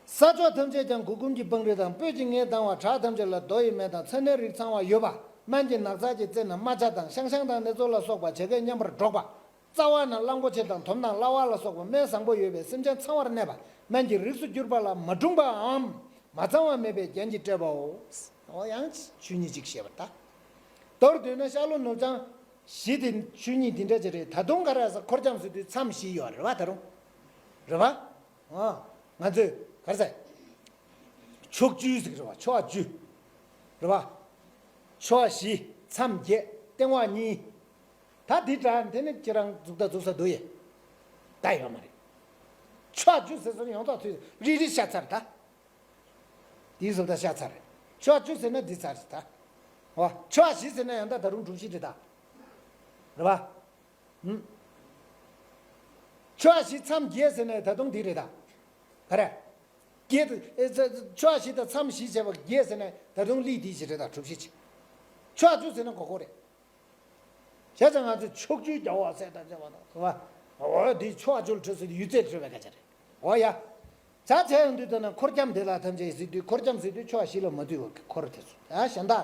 ས་ཕྱོགས་ཐམས་ཅད་ཀྱང་གུར་གུམ་གྱིས་སྤངས་རིགས་དང་། སྤོས་ཀྱིས་ངད་ལྡང་བ། བྲག་ཐམས་ཅད་ལ་རྡོ་ཡི་སྨན་དང་། ཚ་ནད་རིགས་ཚང་བ་ཡོད་པ། སྨན་གྱི་ནགས་ཚལ་གྱི་རྩེ་ན་རྨ་བྱ་དང་། ཤང་ཤང་དང་ནེ་ཙོ་ལ་སོགས་པ་བྱ་སྐད་སྙན་པར་སྒྲོག་པ། རྩ་བ་ན་གླང་པོ་ཆེ་དང་དོམ་དང་གླ་བ་ལ་སོགས་པ་སྨན་བཟང་པོ་ཡོད་པས་སེམས་ཅན་ཚང་བར་གནས་པ། སྨན་གྱི་རིགས་སུ་གྱུར་པ་ལ་མ་འཁྲུངས་པའམ་མ་ཚང་བ་མེད་པའི་རྒྱན་གྱིས་སྤྲས་པའོ། འོ་ཡང་ཆོས་ཉིད་གཅིག་བཤད་པར་ད། མདོར་བསྡུས་ན་ཤར་ལྷོ་ནུབ་བྱང་བཞི་དེ་ཆོས་ཉིད་འདི་འདྲ་ཅིག་རེད། ད་དུང་ག་རེ་ཟེར། འཁོར་རྐྱང་ཟེར་དུས་མཚམས་བཞི་ཡོད་རེད་པ། ད་རུང་རེད་པ། ཨ། ང་ཚོས་ག་རེ་ཟེར། ཕྱོགས་བཅུ་ཟེར་གྱི་རེད་པ། ཕྱོགས་བཅུ། རེད་པ། ཕྱོགས་བཞི། མཚམས་བརྒྱད། སྟེང་འོག་གཉིས། ད་འདི་འདྲ་དེ་ནི་ཁྱེད་རང་འཛུགས་ད་འཛུགས་ས་འདུག་ཡེ། ད་ཡོད་མ་རེད། ཕྱོགས་བཅུ་ཟེར་སོང་ཡོངས་རྫོགས་ཚུད་རིལ་རིལ་ཤ་ཚར་ད། དེའི་བཟོ་ལྟ་ཤ་ཚར་རེད། ཕྱོགས་བཅུ་ཟེར་ན་འདི་ཚར་རེད་ད། འོ། ཕྱོགས་བཞི་ཟེར་ན་ཡང་ད་ད་རུང་གྲུ་བཞི་རེད་ད། རེད་པ། ཕྱོགས་བཞི་མཚམས་བརྒྱད་ཟེར་ནས་ད་དུང་འདི་རེད་ད། ག་རེ། བརྒྱད་དེ་ཨེ་ཚ་ཕྱོགས་བཞི་དང་མཚམས་བཞི་བྱས་པ་བརྒྱད་ཟེར་ནས་ད་དུང་ལི་འདི་ཞིག་རེད་ད། གྲུ་བཞི་ཅིག་ཕྱོགས་བཅུ་ཟེར་ན་གོ་གོ་རེད། བྱས་ཙང་ང་ཚོས་ཕྱོགས་བཅུའི་རྒྱལ་བ་ཟེར་ད་བྱས་པ་དང་། འོ་འདི་ཕྱོགས་བཅུ་ལ་ཁྲོད་ཟེར་ཡུལ་ཚད་ཁྲོད་པའི་སྐད་ཆ་རེད། འོ་ཡ། ད་བྱས་ཡོང་དུས་ད་ན་འཁོར་རྐྱང་དེ་ལ་ཐམས་ཅད་ཟེར་དུས་འཁོར་རྐྱང་ཟེར་དུས་ཕྱོགས་བཞི་ལ་མ་འདུས་པ་གི་འཁོར་དེ་ཚོ། ད་གཞན་དག་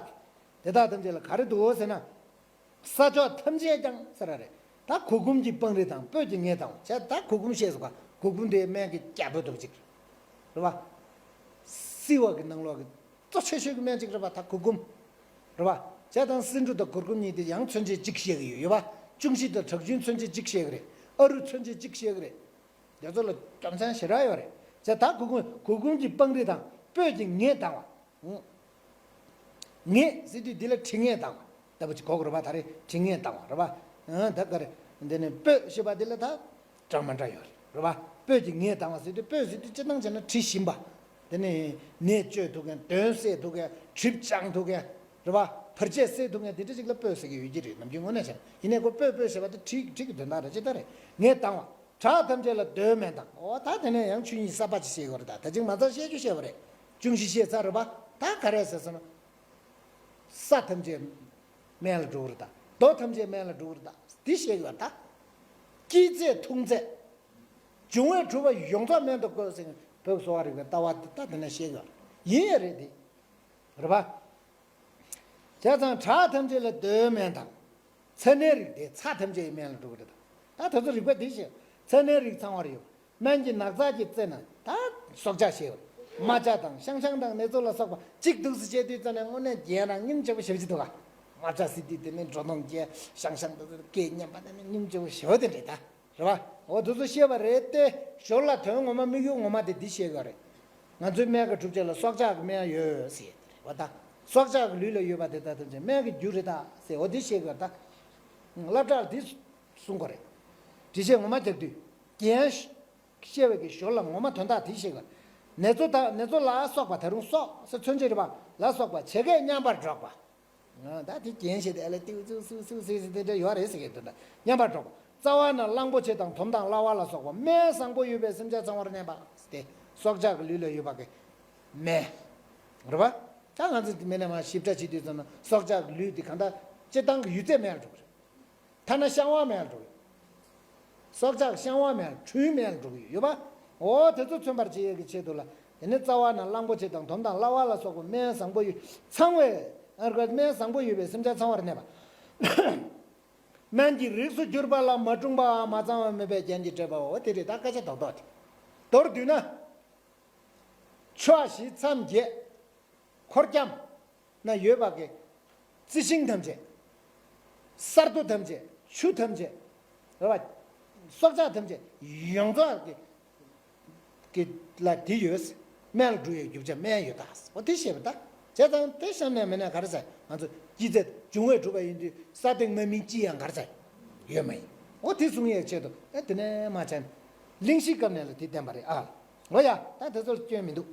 གི་དེ་དག་ཐམས་ཅད་ལ་ག་རེ་འདུག་ཟེར་ན། ས་ཕྱོགས་ཐམས་ཅད་ཀྱང་ཟེར་ར་རེད། ད་གུར་གུམ་གྱིས་སྤངས་རིགས་དང་། སྤོས་ཀྱིས་ངད་ལྡང་བ། བྱས་ད་གུར་གུམ་ཤེས་སོང་ག་གུར་གུམ་དེ་སྨན་གྱི་རྒྱལ་པོ་འདྲ་པོ་ཅིག་རེད་པ། བསིལ་བ་གི་ནང་ལོགས་ཀྱི་གཙོ་ཆེ་ཤོས་ཀྱི་སྨན་ཅིག་རེད་པ། ད་གུར་གུམ་རེད་པ། བྱས་ཙང་སེ་འབྲུ་དང་གུར་གུམ་གཉིས་དེ་ཡང་མཚོན་བྱེད་གཅིག་བཤད་ཀྱི་ཡོད་ཡོད་པ། ཅུང་ཞི་དང་དྲག་ཞན་མཚོན་བྱེད་གཅིག་བཤད་ཀྱི་རེད། ཨ་རུ་མཚོན་བྱེད་གཅིག་བཤད་ཀྱི་རེད། དེ་ཚོ་ལ་རྒྱུ་མཚན་ཞེ་དྲག་ཡོད་རེད། བྱས་ད་གུར་གུམ་གུར་གུམ་གྱིས་སྤངས་རིགས་དང་། སྤོས་ཀྱིས་ངད་ལྡང་བ། ངད་ཟེར་དུས་འདི་ལ་དྲི་ངད་ལྡང་བ་ལྟ་བུ་ཅིག་གོ་དགོས་རེད་པ། ད་རེས་དྲི་ངད་ལྡང་བ་རེད་པ། ཨ་ད་ག་རེ། འདི་ནི་སྤོས་ཞེས་པ་འདི་ལ་ད་འདྲ་མི་འདྲ་ཡོད་རེད་པ། སྤོས་ཀྱིས་ངད་ལྡང་བ་ཟེར་དུས། སྤོས་ཟེར་དུས་སྤྱིར་བཏང་བྱས་ན་དྲི་ཞིམ་པ། དེ་ནི་ནད་བཅོས་ཐུབ་མཁན། གདོན་སེལ་ཐུབ་མཁན། གྲིབ་སྦྱང་ཐུབ་མཁན་རེད་པ། བར་ཆད་སེལ་ཐུབ་མཁན་དེ་འདྲ་ཅིག་ལ་སྤོས་ཟེར་གྱི་ཡོད་ཀྱི་རེད། ནམ་རྒྱུན་དངོས་གནས་བྱས་ན། ཡིན་ནའི་ཁོ་སྤོས་སྤོས་ཞེས་པ་དེ་དྲི་དྲི་གི་དོན་དག་རེད། ཅི་ལྟར་རེད། ངད་ལྡང་བ། བྲག་ཐམས་ཅད་ལ་རྡོའི་སྨན་དང་། འོ་ད་དེ་ནས་ཡང་ཆོས་ཉིད་གསར་པ་ཅིག་བཤད་ཀྱི་ཡོད་རེད་ད། ད་ཅིག་མ་རྩ་བཤད་རྒྱུ་བཤད་པ་རེད། ཅུང་ཞི་བཤད་ཚར་རེད་པ། ད་ག་རེ་ཟེར་སོང་ན། ས་ཐམས་ཅད་སྨན་ལ་འགྲོ་གི་རེད་ད། རྡོ་ཐམས་ཅད་སྨན་ལ་འགྲོ་གི་རེད་ད། འདི་བཤད་ཡོད་ད། སྐྱེས་ཚད་འཐུང་ཚད། འབྱུང་བས་གྲུབ་པ་ཡོངས་རྫོགས་སྨན་དུ་བཀོད་ཟེར་བོད་གསོ་བ་རིག་པའི་ལྟ་བ་འདི་ད་དེ་ནས་བཤད་ཡོད། ཡིན་ཡང་རེད་དེ། རེད་པ། བྱས་ཙང་དྲག་ཐམས་ཅད་ལ་དོའི་སྨན་དང་། ཚ་ནད་རིགས་དེ་ཚ་ཐམས་ཅད་ཀྱི་སྨན་ལ་འགྲོ་གི་རེད་ད། ད་དེ་ཚོ་རིགས་པ་འདི་བཤད། ཚ་ནད་རིགས་ཚང་བར་ཡོད། སྨན་གྱི་ནགས་ཚལ་གྱི་རྩེ་ན་ད་སྲོག་ཆགས་ཞེས་པ། རྨ་བྱ་དང་ཤང་ཤང་དང་ནེ་ཙོ་ལ་སོགས་པ་གཅིག་འདུག་སེ་བྱས་དུས་ཙམ་ནས་དངོས་གནས་རྒྱན་རང་སྙིང་རྗེ་པོ་ཞེ་པོ་ཅིག་འདུག་ག། རྨ་བྱ་ཟེར་དུས་དེ་ནི་འབྲོ་གདོང་རྒྱས། ཤང་ཤང་དེ་ཚོ་སྐད་སྙན་པ་དེ་ནི་སྙིང་རྗེ་པོ་ཞེ་པོ་དེ་རེད་ད། རེད་བ། འོ་དེ་ཚོ་བཤད་པ་རེད་དེ། ཞོར་ལ་དོན་ངོ་མ་དམིགས་ཡུལ་ངོ་མ་དེ་འདི་བཤད་དགོས་རེད། ང་ཚོའི་སྨན་གྱི་གྲུབ་ཆ་ལ་སྲོག་ཆགས་ཀྱི་སྨན་ཡོད་ཟེར་ཡས་དེ་རེད་བ་ད། སྲོག་ཆགས་ཀྱི་ལུས་ལ་ཡོད་པ་དེ་དག་ཐམས་ཅད་སྨན་གྱི་རྒྱུ་རེད་ད་ཟེར། འོ་དེ་བཤད་དགོས་རེད་ད། སློབ་གྲྭར་འདི་གསུང་དགོས་རེད། འགྲེལ་བཤད་ངོ་མ་རྒྱག་དུས། རྒྱན་བཤད་པའི་གི་ཞོར་ལ་ངོ་མ་དོན་དག་དེ་བཤད་དགོས། ནེ་ཙོ་དང་ནེ་ཙོ་ལ་སོགས་པ། ད་རུང་སོགས་ཟེར་མཚོན་བྱེད་རེད་བ། ལ་སོགས་པ་བྱེད་ཀས་མཉམ་པར་འགྲོགས་པ། ད་དེ་རྒྱན་བཤད་དེ་ཨ་ལ་ཏིའུ་ཙིའུ་སིའུ་སིའུ་སིའུ་སིའུ་དེ་འདྲ་ཡོད་རེད་ཟེར་གྱི་འདུག་ད། མཉམ་པར་འགྲོགས་པ། རྩ་བ་ན་གླང་པོ་ཆེ་དང་དོམ་དང་གླ་བ་ལ་སོགས་པ་སྨན་བཟང་པོ་ཡོད་པས་སེམས་ཅན་ཚང་བར་གནས་པ་སྟེ། སྲོག་ཆགས་ཀྱི་ལུས་ལ་ཡོད་པ་གི་སྨན། རེད་པ། ད་ང་ཚོ་མི་ནས་མ་ཞིབ་ཕྲ་བྱེད་དུས་ཙམ་ན་སྲོག་ཆགས་ཀྱི་ལུས་དེ་གང་ལྟར་སྤྱིར་བཏང་གི་ཡོད་ཚད་སྨན་ལ་འགྲོ་གི་རེད། ཐ་ན་བཤང་བ་སྨན་ལ་འགྲོ་གི་ཡོད། སྲོག་ཆགས་བཤང་བ་སྨན་ལ་འཕྲུལ་སྨན་ལ་འགྲོ་གི་ཡོད་ཡོད་པ། འོ་དེ་ཚོ་མཚོན་པར་བྱེད་ཡས་ཀྱི་ཆེད་དུ་ལ། དེ་ནི་རྩ་བ་ན་གླང་པོ་ཆེ་དང་དོམ་དང་གླ་བ་ལ་སོགས་པ་སྨན་བཟང་པོ་ཡོད་ཚང་བས། ཨ་རྒ་སྨན་བཟང་པོ་ཡོད་པས་སེམས་ཅན་ཚང་བར་གནས་པ། སྨན་གྱི་རིགས་སུ་གྱུར་པ་ལ་མ་འཁྲུངས་པའམ་མ་གཙང་བ་མེད་པའི་རྒྱན་གྱིས་སྤྲས་པའོ། དེ་རེད་ད་སྐད་ཆ་རྡོག་རྡོག་དེ། མདོར་བསྡུས་ན། ཕྱོགས་བཞི་མཚམས་བརྒྱད། འཁོར་རྐྱང་ན་ཡོད་པ་གི་རྩི་ཤིང་ཐམས་ཅད། ས་རྡོ་ཐམས་ཅད། ཆུ་ཐམས་ཅད། རེད་བ། སྲོག་ཆགས་ཐམས་ཅད་ཡོངས་རྫོགས་ཀྱི་གི་ལ་དེ་ཡོད། སྨན་ལ་འགྲོ་ཡའི་རྒྱུ་ཆ་སྨན་ཡོད་ད། འོ་དེ་བཤད་པ་ད། བྱས་ཙང་དེ་གཤམ་ནས་མི་ནས་ག་རེ་ཟེར། ང་ཚོ་སྐྱེས་ཚད་འབྱུང་བས་གྲུབ་པ་ཡིན་དུས་ས་སྟེང་མ་སྨིན་ཅི་ཡང་ག་རེ་ཟེར་ཡོད་མ་ཡིན། འོ་དེ་གསུང་ཡའི་ཆེད་དུ་ཨེ་དེ་ནས་མ་བྱས་ན། གླེང་གཞིའི་སྐབས་ནས་ལ་དེ་བསྟན་པ་རེད་ཨ། འོ་ཡ། ད་དེ་ཚོར་སྐྱོན་མི་འདུག་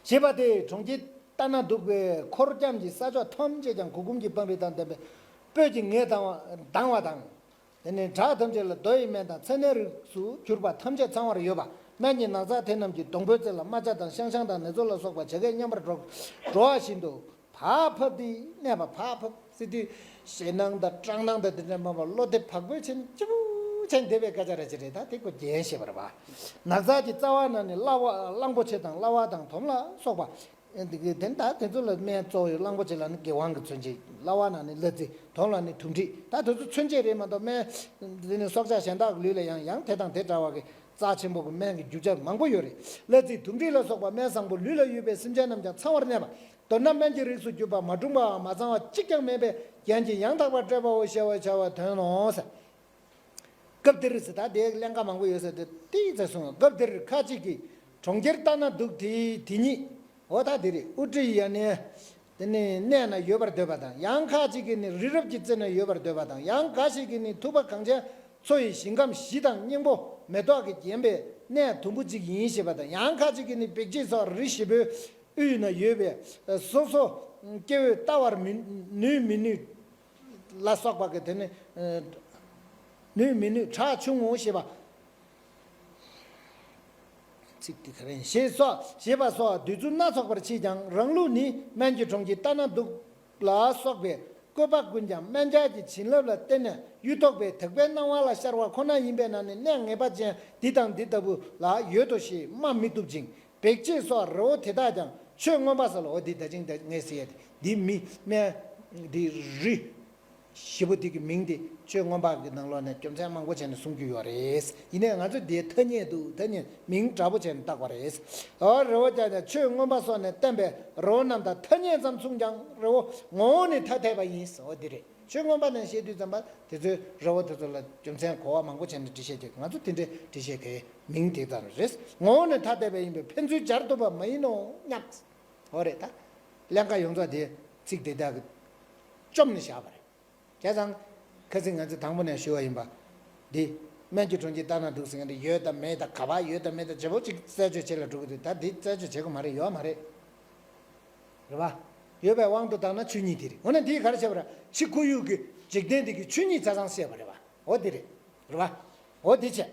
ཞེས་པ་སྟེ། གྲོང་ཁྱེར་ལྟ་ན་སྡུག་པའི་འཁོར་རྐྱང་གི་ས་ཕྱོགས་ཐམས་ཅད་ཀྱང་གུར་གུམ་གྱི་སྤང་རི་དང་ལྡན་པའི་སྤོས་ཀྱི་ངད་ལྡང་བ་དང་། དེ་ནས་བྲག་ཐམས་ཅད་ལ་རྡོ་ཡི་སྨན་དང་ཚ་ནད་རིགས་སུ་གྱུར་པ་ཐམས་ཅད་ཚང་བར་ཡོད་པ། སྨན་གྱི་ནགས་ཚལ་དེ་རྣམས་ཀྱི་སྡོང་པོའི་རྩེ་ལ་རྨ་བྱ་དང་ཤང་ཤང་དང་ནེ་ཙོ་ལ་སོགས་པ་བྱེད་ཀས་མཉམ་པར་འགྲོ་འགྲོ་བ་བཞིན་དུ་བག་ཕེབས་ཏེ་གནས་པ། བག་ཕེབས་ཟེར་དུས་ཞེད་སྣང་དང་སྐྲག་སྣང་དང་དེ་འདྲ་མ་པ་བློ་བདེ་བག་ཕེབས་བྱས་ནས་སྐྱིད་པོ་བྱས་ནས་བསྡད་པའི་སྐད་ཆ་རེ་ཅིག་རེད། ད་དེ་ཀོ་རྒྱན་བཤད་པ་རེད་པ། ནགས་ཚལ་གྱི་རྩ་བ་ན་ནི་གླ་བ་གླང་པོ་ཆེ་དང་གླ་བ་དང་དོམ་ལ་སོགས་པ། ཨེ་འདི་གི་དེ་ད་དེ་ཚོ་ལ་སྨན་གཙོ་བོ་ཡོད། གླང་པོ་ཆེ་ལ་ནི་དགེ་དབང་གི་མཚོན་བྱེད། གླ་བ་ན་ནི་གླ་རྩི། དོམ་ལ་ནི་དུམ་དྲེད། ད་དེ་ཚོ་མཚོན་བྱེད་རེད་མ་གཏོགས་སྨན་འདི་ནི་སྲོག་ཆགས་གཞན་དག་གི་ལུས་ལ་ཡང་ཡང་དེ་དང་དེ་འདྲ་བ་གི་རྩ་ཆེན་པོ་གི་སྨན་གྱི་རྒྱུ་ཆ་མང་པོ་ཡོད་རེད། གླ་རྩི་དུམ་དྲེད་ལ་སོགས་པ་སྨན་བཟང་པོ་ལུས་ལ་ཡོད་པས་སེམས་ཅན་རྣམས་ཀྱང་ཚང་བར་གནས་པ། མདོར་ན་སྨན་གྱི་རིགས་སུ་གྱུར་པ་མ་འཁྲུངས་པའམ་མ་གཙང་བ་གཅིག་ཀྱང་མེད་པའི་རྒྱན་གྱིས་ཡང་དག་པར་སྤྲས་པའོ་ཞེས་པ་བྱ་བའི་དོན་ནོ། སྐབས་འདིར་ཟེར་ད་དེའི་ཀླན་ཀ་མང་པོ་ཡོད་ཟེར་དེ་ཏིག་ཙམ་གསུངས། སྐབས་འདིར་ཁ་ཅིག་གིས་གྲོང་ཁྱེར་ལྟ་ན་སྡུག་དེ་དེ་ཉིད། འོ་ད་དེ་རེད། ཨུ་ཏྲི་ཡ་ནི་དེ་ནི་གནས་ན་ཡོད་པར་འདོད་པ་དང་། ཡང་ཁ་ཅིག་གིས་ནི་རི་རབ་ཀྱི་རྩེ་ན་ཡོད་པར་འདོད་པ་དང་། ཡང་འགའ་ཞིག་གིས་ནི་ཐུབ་པ་གངས་ཅན་མཚོ་ཡི་ཞིང་ཁམས་བཞི་དང་སྙིང་པོ་མེ་ཏོག་གིས་བརྒྱན་པའི་གནས་དུམ་བུ་གཅིག་ཡིན་ཞེས་པ་དང་། ཡང་ཁ་ཅིག་གིས་ནི་འབིགས་བྱེད་སོགས་རི་བཞི་པོའི་དབུས་ན་ཡོད་པའི་སོ་སོ་སྐྱེ་བོས་བལྟ་བར་མི་ནུས་མི་ནུས་ལ་སོགས་པ་གི་དེ་ནི་ནུས་མི་ནུས་གྲགས་ཆུང་ངུ་ཞེས་པ། ཚིག་དེ་ག་རེ་ཡིན། ཞེས་སོགས་ཞེས་པ་སོགས་བསྡུས་ཚུལ་སྣ་ཚོགས་པར་མཆིས་ཀྱང་། རང་ལུགས་ནི་སྨན་གྱི་གྲོང་ཁྱེར་ལྟ་ན་སྡུག་ལ་སོགས་པའི་བཀོད་པ་ཀུན་ཀྱང་སྨན་སྦྱར་གྱི་བྱིན་རླབས་ལ་བརྟེན་ནས་གཡུ་ཐོག་པའི་དག་པའི་སྣང་བ་ལ་ཤར་བ་ཁོ་ན་ཡིན་པས་ན་ནི། གནས་ངེས་པ་ཅན་འདི་དང་འདི་ལྟ་བུ་ལ་ཡོད་དོ་ཞེས་སྨྲ་མི་བཏུབ་ཅིང་། འབིགས་བྱེད་སོགས་རི་བོ་དེ་དག་ཀྱང་ཆོས་མངོན་པ་ས་ལ། འོ་འདི་ད་ཅིང་ད་ངས་ཟེར་ཡ་དེ་འདི་མི་སྨན་འདི་རི་བཞི་པོ་འདི་གི་མིང་དེ་ཆོས་མངོན་པ་གི་ནང་ལོགས་ནས་རྒྱུ་མཚན་མང་པོ་བྱས་ནས་གསུང་རྒྱུ་ཡོད་རེད། ཡིན་ནའི་ང་ཚོ་འདིའི་ཐ་སྙད་འདུག་ཐ་སྙད་མིང་འདྲ་པོ་བྱས་ནས་བཏགས་པ་རེད། འོ་རི་བོ་ཀྱང་ཀྱང་ཆོས་མངོན་པ་སོགས་ནས་བསྟན་པའི་རི་བོ་རྣམས་དང་ཐ་སྙད་ཙམ་མཚུངས་ཀྱང་རི་བོ་ངོ་བོ་ནི་ཐ་དད་པ་ཡིན། འོ་འདི་རེད། ཆོས་མངོན་པ་ནས་བཤད་དུས་ཙམ་པ་དེ་ཚོའི་རི་བོ་དེ་ཚོ་ལ་རྒྱུ་མཚན་གོ་བ་མང་པོ་བྱས་ནས་འགྲེལ་བཤད་བརྒྱབ། ང་ཚོ་དེ་འདྲའི་འགྲེལ་བཤད་གའི་མིང་དེ་ཙམ་རེད། ངོ་བོ་ནི་ཐ་དད་པ་ཡིན་པས་ཕན་ཚུན་སྦྱར་ཐུབ་པ་མ་ཡིན་ནོ་སྙམ། འོ་རེད་ད། ཀླན་ཀ་ཡོངས་རྫོགས་དེ་ཚིག་དེ་དག་གིས་བཅོམ་ནས་བཞག་པ་རེད། བྱས་ཙང་ཁ་སང་ང་ཚོས་དང་པོ་ནས་ཞུ་བ་ཡིན་པ། འདི་སྨན་གྱི་གྲོང་ཁྱེར་ལྟ་ན་སྡུག་ཟེར་མཁན་དེ་ཡོད་དམ་མེད་དམ་ག་པར་ཡོད་དམ་མེད་དམ་བྱེད་པོ་ཅིག་རྩད་གཅོད་བྱེད་ལ་འགྲོ་གི་འདུག་ད་འདི་རྩད་གཅོད་བྱེད་དགོས་མ་རེད། ཡོད་མ་རེད། རེད་པ། ཡོད་པའི་དབང་དུ་བཏང་ན་ཆོས་ཉིད་དེ་རེད། འོ་ན་འདིས་ག་རེ་བྱས་པ་རེད། ཕྱི་ཁོར་ཡུག་གི་འཇིག་རྟེན་འདི་གི་ཆོས་ཉིད་ཆ་ཚང་བཤད་པ་རེད་པ། འོ་འདི་རེད། རེད་པ། འོ་འདི་བྱས།